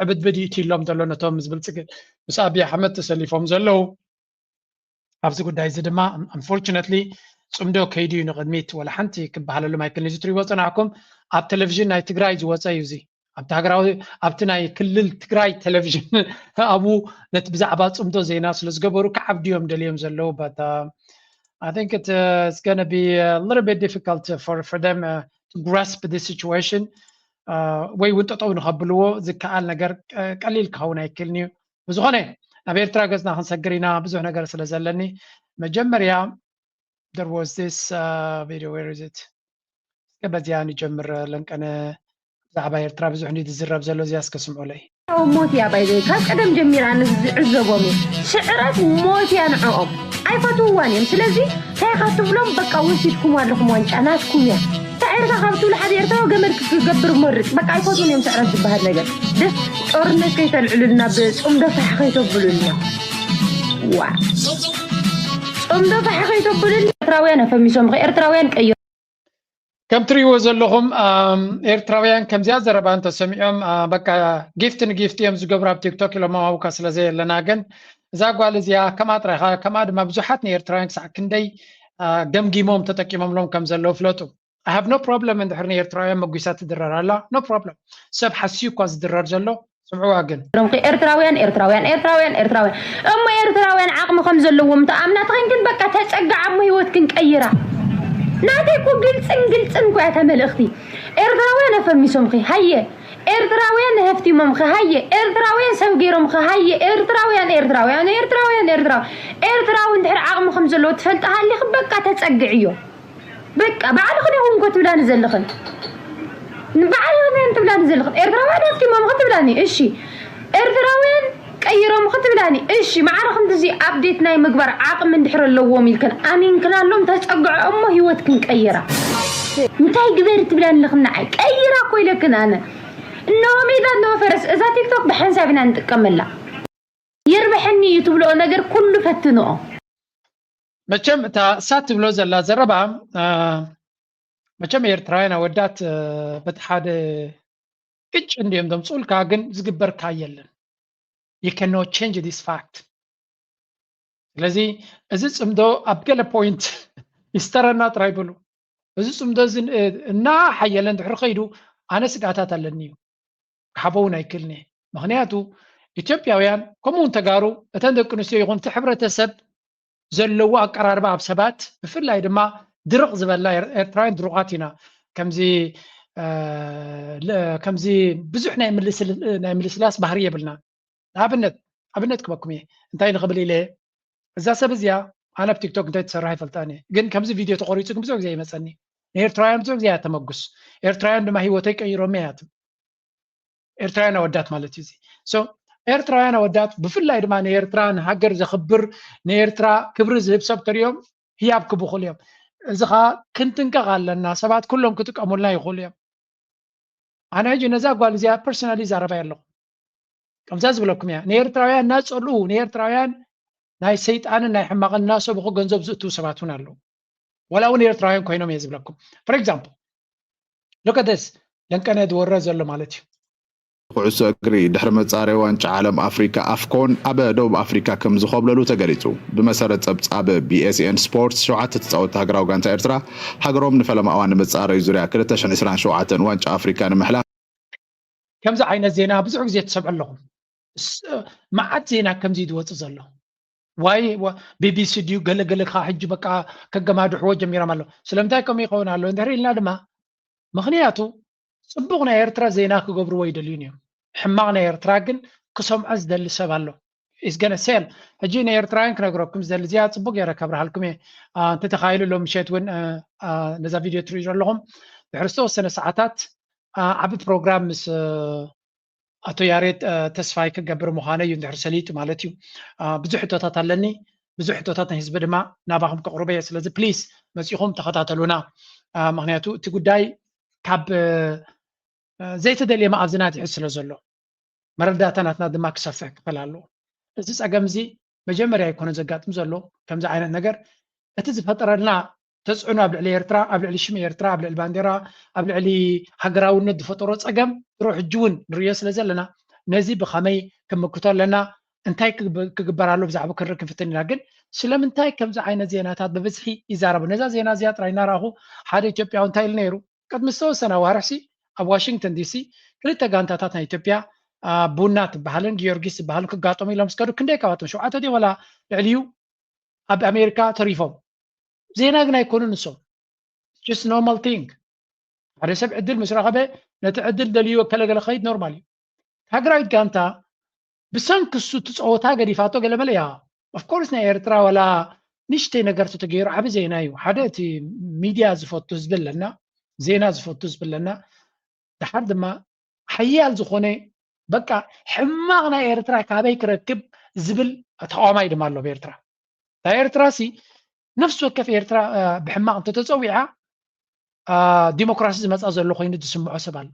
ዕብድብድ ይእትይሎም ዘሎ ነቶም ምስ ብልፅግ ምስ ኣብይ ኣሕመድ ተሰሊፎም ዘለዉ ኣብዚ ጉዳይ እዚ ድማ unfortunately ፅምዶ ከይዱ እዩ ንቕድሚት ወላ ሓንቲ ክበሃለሉ ኣይክእልን እዚ ትሪእዎ ፀናሕኩም ኣብ ቴሌቪዥን ናይ ትግራይ ዝወፀ እዩ እዚ ኣብቲ ሃገራዊ ኣብቲ ናይ ክልል ትግራይ ቴሌቪዥን ኣብኡ ነቲ ብዛዕባ ፅምዶ ዜና ስለ ዝገበሩ ክዓብዱ እዮም ደልዮም ዘለዉ but I think it, uh, it's going to be a little bit difficult for, for them uh, to grasp this situation. ወይ እውን ጠጠው ንኸብልዎ ዝከኣል ነገር ቀሊል ክኸውን ኣይክእልን እዩ። ብዝኾነ ናብ ኤርትራ ገፅና ክንሰግር ኢና ብዙሕ ነገር ስለ ዘለኒ መጀመርያ there was this uh, video where is it እስከ በዚኣ ንጀምር ለንቀነ ብዛዕባ ኤርትራ ብዙሕ እንዲ ዝዝረብ ዘሎ እዚኣ እስከ ስምዑለይ ሞት እያ ባይዘይ ካብ ቀደም ጀሚራ ኣነ ዝዕዘቦም እየ ስዕረት ሞት እያ ንዕኦም ኣይፈትውዋን እዮም ስለዚ እንታይ ኢኻ ትብሎም በቃ ወሲድኩም ኣለኹም ዋንጫ ናትኩም እያ እንታይ ኤርትራ ካብ ትብሉ ሓደ ኤርትራ ገመድ ክገብር መርጽ በቃ ኣይፈትውን እዮም ስዕረት ዝበሃል ነገር ደስ ጦርነት ከይተልዕሉልና ብጽምዶ ፋሕ ከይተብሉልና ዋ ጽምዶ ፋሕ ከይተብሉልና ኤርትራውያን ኣፈሚሶም ከ ኤርትራውያን ቀዮ ከም ትሪእዎ ዘለኹም ኤርትራውያን ከምዚኣ ዘረባ እንተሰሚዖም በቃ ጊፍት ንጊፍት እዮም ዝገብሩ ኣብ ቲክቶክ ኢሎም ኣውካ ስለ ዘየለና ግን እዛ ጓል እዚኣ ከምኣ ጥራይኻ ከምኣ ድማ ብዙሓት ንኤርትራውያን ክሳዕ ክንደይ ገምጊሞም ተጠቂሞምሎም ከም ዘለዉ ፍለጡ I have no problem እንድሕር ንኤርትራውያን መጒሳ ትድረር ኣላ no problem ሰብ ሓስዩ እኳ ዝድረር ዘሎ ስምዕዋ ግን ሮምኺ ኤርትራውያን ኤርትራውያን ኤርትራውያን ኤርትራውያን እሞ ኤርትራውያን ዓቕሚ ከም ዘለዎም ተኣምና ተኸን ግን በቃ ተጸግዓ እሞ ህይወት ክንቀይራ ናተይ እኮ ግልጽን ግልጽን እኮ እያ እታ መልእኽቲ ኤርትራውያን ኣፈሚሶምኺ ሃየ ኤርትራውያን ሃፍቲሞምኺ ሃየ ኤርትራውያን ሰብ ገይሮምኺ ሃየ ኤርትራውያን ኤርትራውያን ኤርትራውያን ኤርትራውያን ኤርትራዊ እንድሕር ዓቕሚ ከም ዘለዎ ትፈልጢ ሃሊኺ በቃ ተጸግዕዮ በቃ ባዕልኽን ኢኹም እኮ ትብላኒ ዘለኽን ንባዕልኽን ትብላኒ ዘለኽን ኤርትራውያን ሃፍቲሞም ኸ ትብላኒ እሺ ኤርትራውያን ቀይሮም ኸ ትብላኒ እሺ ማዕረ ክንድዚ ኣብዴት ናይ ምግባር ዓቕሚ እንድሕር ኣለዎም ኢልክን ኣሚንክናሎም ተፀግዖ እሞ ህይወትክን ቀይራ እንታይ ግበሪ ትብላኒ ኣለኽን ንዓይ ቀይራ እኮ ኢለክን ኣነ እነሆ ሜዳ እነሆ ፈረስ እዛ ቲክቶክ ብሓንሳብ ኢና ንጥቀመላ ይርብሐኒ እዩ ትብልኦ ነገር ኩሉ ፈትንኦ መቸም እታ እሳ ትብሎ ዘላ ዘረባ መቸም ኤርትራውያን ኣወዳት በቲ ሓደ ቅጭ እንዲዮም ዘምፅኡልካ፣ ግን ዝግበርካ የለን። You cannot change this fact። ስለዚ እዚ ፅምዶ ኣብ ገለ point ይስተረና ጥራይ በሉ። እዚ ፅምዶ እዚ እናሓየለ እንድሕር ከይዱ ኣነ ስጋታት ኣለኒ እዩ። ክሓበውን ኣይክእልን እየ። ምክንያቱ ኢትዮጵያውያን ከምኡውን ተጋሩ፣ እተን ደቂ ኣንስትዮ ይኹን እቲ ሕብረተሰብ ዘለዎ ኣቀራርባ ኣብ ሰባት፣ ብፍላይ ድማ ድርቕ ዝበላ ኤርትራውያን ድሩቓት ኢና። ከምዚ ከምዚ ብዙሕ ናይ ምልስላስ ባህሪ የብልና። ንኣብነት ኣብነት ክበኩም እየ። እንታይ ንክብል ኢለ፣ እዛ ሰብ እዚኣ ኣነ ኣብ ቲክቶክ እንታይ ትሰርሕ ኣይፈልጣን እየ፣ ግን ከምዚ ቪድዮ ተቆሪፁ ግን ብዙሕ ግዜ ይመፀኒ። ንኤርትራውያን ብዙሕ ግዜ እያ ተመጉስ። ኤርትራውያን ድማ ህይወተይ ቀይሮም እያ ትብል። ኤርትራውያን ኣወዳት ማለት እዩ እዚ። So ኤርትራውያን ኣወዳት ብፍላይ ድማ ንኤርትራ ንሃገር ዘኽብር ንኤርትራ ክብሪ ዝህብ ሰብ ተሪኦም ህያብ ክብኹል እዮም። እዚ ኸዓ ክንጥንቀቕ ኣለና። ሰባት ኩሎም ክጥቀሙልና ይኽእሉ እዮም። ኣነ ሕጂ ነዛ ጓል እዚኣ personally ይዛረባ ኣለኹ። ከምዛ ዝብለኩም እያ። ንኤርትራውያን እናጸልኡ ንኤርትራውያን ናይ ሰይጣንን ናይ ሕማቕን እናሰብኹ ገንዘብ ዝእትዉ ሰባት እውን ኣለዉ። ወላ እውን ኤርትራውያን ኮይኖም እየ ዝብለኩም። For example look at this። ለንቀነ ዝወረ ዘሎ ማለት እዩ። ኩዕሶ እግሪ ድሕሪ መጻረይ ዋንጫ ዓለም ኣፍሪካ ኣፍኮን ኣብ ደቡብ ኣፍሪካ ከም ዝኾብለሉ ተገሊጹ። ብመሰረት ጸብጻብ ቢኤስኤን ስፖርትስ፣ ሸውዓተ ተጻወትቲ ሃገራዊ ጋንታ ኤርትራ ሃገሮም ንፈለማ እዋን ንመጻረዩ ዙርያ ክልተ ሽሕን ዕስራን ሸውዓተን ዋንጫ ኣፍሪካ ንምሕላፍ ከምዚ ዓይነት ዜና ብዙሕ ግዜ ትሰምዑ ኣለኹም። መዓት ዜና ከምዚ እዩ ዝወፅእ ዘሎ። ዋይ ቢቢሲ ድዩ ገለገለ ከዓ ሕጂ በቃ ከገማድሕዎ ጀሚሮም ኣለዉ። ስለምንታይ ከምኡ ይኸውን ኣሎ እንድሕር ኢልና ድማ፣ ምክንያቱ ፅቡቕ ናይ ኤርትራ ዜና ክገብርዎ ይደልዩን እዮም። ሕማቕ ናይ ኤርትራ ግን ክሰምዖ ዝደሊ ሰብ ኣሎ። It's gonna sell። ሕጂ ንኤርትራውያን ክነግረኩም ዝደሊ፣ እዚኣ ፅቡቕ ገይረ ከብርሃልኩም እየ። እንተተኻኢሉ ሎም ምሸት እውን ነዛ ቪድዮ ትሪኡ ዘለኹም ድሕሪ ዝተወሰነ ሰዓታት ዓቢ ፕሮግራም ምስ ኣቶ ያሬድ ተስፋይ ክገብር ምዃነ እዩ እንድሕር ሰሊጡ ማለት እዩ። ብዙሕ ሕቶታት ኣለኒ። ብዙሕ ሕቶታት ናይ ህዝቢ ድማ ናባኹም ከቕርበ እየ። ስለዚ ፕሊስ መፂኹም ተኸታተሉና። ምክንያቱ እቲ ጉዳይ ካብ ዘይተደልየ መኣዝናት ይሕዝ ስለ ዘሎ መረዳእታ ናትና ድማ ክሰፍሕ ክፈል ኣለዎ። እዚ ፀገም እዚ መጀመርያ ኣይኮነ ዘጋጥም ዘሎ። ከምዚ ዓይነት ነገር እቲ ዝፈጠረልና ተፅዕኖ ኣብ ልዕሊ ኤርትራ፣ ኣብ ልዕሊ ሽም ኤርትራ፣ ኣብ ልዕሊ ባንዴራ፣ ኣብ ልዕሊ ሃገራውነት ዝፈጠሮ ፀገም ድሮ ሕጂ እውን ንሪኦ ስለ ዘለና ነዚ ብኸመይ ክምክቶ ኣለና፣ እንታይ ክግበር ኣሎ ብዛዕባ ክንርኢ ክንፍትን ኢና። ግን ስለምንታይ ከምዚ ዓይነት ዜናታት ብብዝሒ ይዛረቡ? ነዛ ዜና እዚኣ ጥራይ እናረኣኹ ሓደ ኢትዮጵያዊ እንታይ ኢሉ ነይሩ? ቅድሚ ዝተወሰነ ኣዋርሕሲ ኣብ ዋሽንግተን ዲሲ ክልተ ጋንታታት ናይ ኢትዮጵያ ቡና ትበሃልን ጊዮርጊስ ዝበሃልን ክጋጠሙ ኢሎም ስከዱ። ክንደይ ካባቶም ሸውዓተ ድዮም ዋላ ልዕሊኡ ኣብ ኣሜሪካ ተሪፎም። ዜና ግን ኣይኮኑን ንሶም። Just normal thing። ሓደ ሰብ ዕድል ምስ ረኸበ ነቲ ዕድል ደልዩ ከለገለ ኸይድ ኖርማል እዩ። ሃገራዊት ጋንታ ብሰንኪ እሱ እቲ ፀወታ ገዲፋቶ ገለመለ እያ። Of course ናይ ኤርትራ ዋላ ንእሽተይ ነገር ተተገይሩ ዓቢ ዜና እዩ። ሓደ እቲ ሚድያ ዝፈቱ ህዝቢ ኣለና፣ ዜና ዝፈቱ ህዝቢ ኣለና። ደሓር ድማ ሓያል ዝኾነ በቃ ሕማቕ ናይ ኤርትራ ካበይ ክረክብ ዝብል ተቃዋማይ ድማ ኣሎ ኣብ ኤርትራ። ናይ ኤርትራ ሲ ነፍሲ ወከፍ ኤርትራ ብሕማቕ እንተተፀዊዓ ዲሞክራሲ ዝመፃ ዘሎ ኮይኑ ዝስምዖ ሰብ ኣሎ።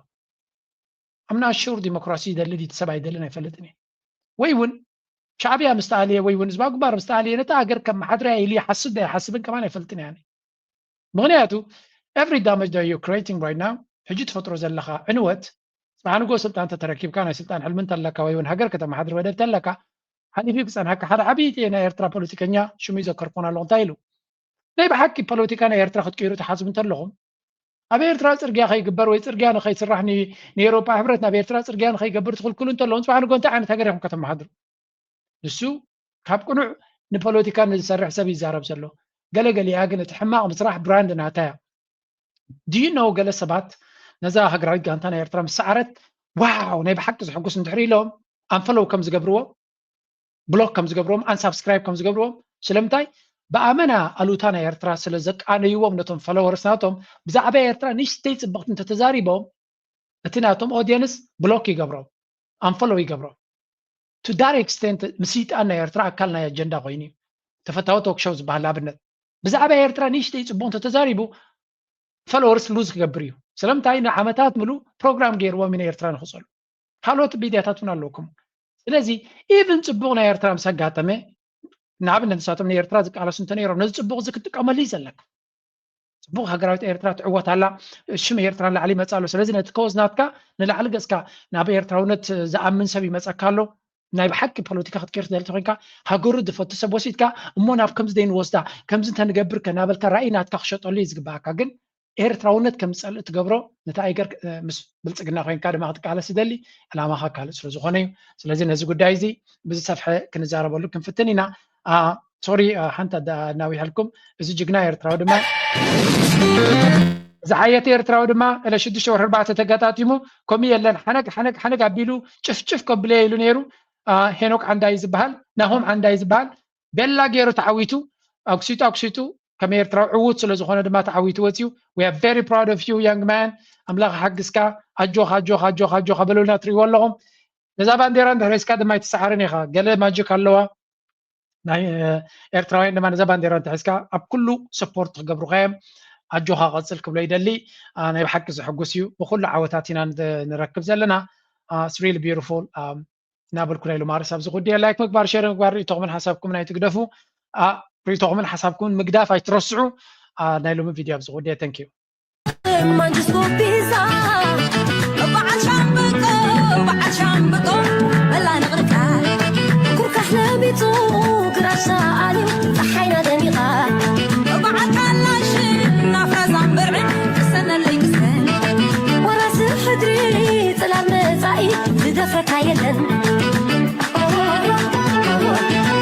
ኣምና ሹር ዲሞክራሲ ይደሊ ድዩ ሰብ ኣይደልን ኣይፈልጥን እየ። ወይ እውን ሻዕብያ ምስ ተኣልየ ወይ እውን ህዝባዊ ግንባር ምስ ተኣልየ ነታ ሃገር ከመሓድርያ ኢሉ ይሓስብ ዶ ኣይሓስብን ከማን ኣይፈልጥን እየ። ምክንያቱ every damage that you're creating right now ሕጂ ትፈጥሮ ዘለኻ ዕንወት ጽባሕ ንግሆ ስልጣን ተተረኪብካ ናይ ስልጣን ሕልሚ እንተለካ ወይ እውን ሃገር ከተመሓድር መደብ ተለካ ሓሊፉ ክጸንሐካ ሓደ ዓብዪ ናይ ኤርትራ ፖለቲከኛ ሽሙ ይዘከርኩን ኣለኹ እንታይ ኢሉ ናይ ብሓቂ ፖለቲካ ናይ ኤርትራ ክትቅይሩ ትሓስቡ እንተለኹም ኣብ ኤርትራ ጽርግያ ከይግበር ወይ ጽርግያ ንኸይስራሕ ንኤሮፓ ሕብረት ናብ ኤርትራ ጽርግያ ንኸይገብር ትኽልክሉ እንተለኹም ጽባሕ ንግሆ እንታይ ዓይነት ሃገር ኢኹም ከተመሓድሩ? ንሱ ካብ ቅኑዕ ንፖለቲካ ንዝሰርሕ ሰብ ይዛረብ ዘሎ። ገለገሊኣ ግን እቲ ሕማቕ ምስራሕ ብራንድ ናታ እያ። Do you know ገለ ሰባት ነዛ ሃገራዊት ጋንታ ናይ ኤርትራ ምስ ሰዓረት ዋው ናይ ብሓቂ ዘሕጉስ እንድሕር ኢሎም ኣንፈሎው ከም ዝገብርዎም ብሎክ ከም ዝገብርዎም ኣንሳብስክራይብ ከም ዝገብርዎም ስለምንታይ ብኣመና ኣሉታ ናይ ኤርትራ ስለ ዘቃነይዎም ነቶም ፈሎወርስ ናቶም ብዛዕባ ኤርትራ ንእሽተይ ፅብቕቲ እንተተዛሪቦም እቲ ናቶም ኦድየንስ ብሎክ ይገብሮም ኣንፈሎው ይገብሮም to that extent ምስይጣን ናይ ኤርትራ ኣካል ናይ ኣጀንዳ ኮይኑ እዩ ተፈታዊ ቶክሾው ዝበሃል ኣብነት ብዛዕባ ኤርትራ ንእሽተይ ፅቡቅ እንተተዛሪቡ ፈሎወርስ ሉዝ ክገብር እዩ ስለምንታይ ንዓመታት ምሉ ፕሮግራም ገይርዎም ንኤርትራ ንክፀሉ ካልኦት ሚድያታት እውን ኣለውኩም ስለዚ ኢቭን ፅቡቅ ናይ ኤርትራ ምስ ኣጋጠመ ንኣብነት ንሳቶም ንኤርትራ ዝቃለሱ እንተነይሮም ነዚ ፅቡቅ እዚ ክትጥቀመሉ እዩ ዘለካ ጽቡቕ ሃገራዊት ኤርትራ ትዕወት ኣላ። ሽም ኤርትራ ንላዕሊ ይመጽእ ኣሎ። ስለዚ ነቲ ኮዝ ናትካ ንላዕሊ ገጽካ ናብ ኤርትራውነት ዝኣምን ሰብ ይመጸካ ኣሎ። ናይ ብሓቂ ፖለቲካ ክትቀይር ትደሊ ተኮይንካ ሃገሩ ዝፈቱ ሰብ ወሲድካ እሞ ናብ ከምዚ ደይንወስዳ ከምዚ እንተንገብር ከናበልካ ራእይ ናትካ ክሸጠሉ እዩ ዝግባኣካ። ግን ኤርትራውነት ከም ዝጸልእ ትገብሮ ነቲ ኣይገር ምስ ብልጽግና ኮይንካ ድማ ክትቃለስ ይደሊ ዕላማኻ ካልእ ስለ ዝኾነ እዩ። ስለዚ ነዚ ጉዳይ እዚ ብዝሰፍሐ ክንዛረበሉ ክንፍትን ኢና። ሶሪ ሓንቲ ኣናዊሐልኩም። እዚ ጅግና ኤርትራዊ ድማ ዝሓየተ ኤርትራዊ ድማ እለ ሽዱሽተ ወርሒ ኣርባዕተ ተገጣጢሙ ከምኡ የለን ሓነግ ሓነግ ሓነግ ኣቢሉ ጭፍጭፍ ከብለየ ኢሉ ነይሩ። ሄኖክ ዓንዳይ ዝበሃል ናሆም ዓንዳይ ዝበሃል ቤላ ገይሩ ተዓዊቱ ኣኩሲጡ ኣኩሲጡ ከም ኤርትራዊ ዕዉት ስለ ዝኾነ ድማ ተዓዊቱ ወፂኡ። We are very proud of you, young man. ኣምላኽ ሓግዝካ። ኣጆኻ ኣጆኻ ኣጆኻ ኣጆኻ በሉልና ትሪእዎ ኣለኹም። ነዛ ባንዴራ እንድሕር ሒዝካ ድማ ኣይትሰዓርን ኢኻ። ገለ ማጅክ ኣለዋ። ናይ ኤርትራውያን ድማ ነዛ ባንዴራ እንተሒዝካ ኣብ ኩሉ ሰፖርት ክገብሩካ እዮም። ኣጆኻ ቀጽል ክብሎ ይደሊ። ናይ ብሓቂ ዘሐጉስ እዩ። ብኩሉ ዓወታት ኢና ንረክብ ዘለና። It's really beautiful. እናበልኩ ናይ ሎማርስ ኣብዚ ጉዳይ ላይክ ምግባር፣ ሼር ምግባር፣ ርእይቶኹምን ሓሳብኩምን ኣይትግደፉ። ርእይቶኹምን ሓሳብኩምን ምግዳፍ ኣይትረስዑ። ናይ ሎሚ ቪድዮ ኣብዚ ጉዳይ። Thank you። ማንጅስኮ ፒዛ በዓል ሻምብቆ በዓል ሻምብቆ በላ ንቕርቃ ኩርካስ ለሚጹ ግራሳ ኣልዩ ጸሓይና ደሚቓ በዓል ካላሽ ናፍራ ዛምበርዕን ክሰነለይ ክሰን ወራሲ ሕድሪ ጽላል መጻኢ ዝደፍረካ የለን።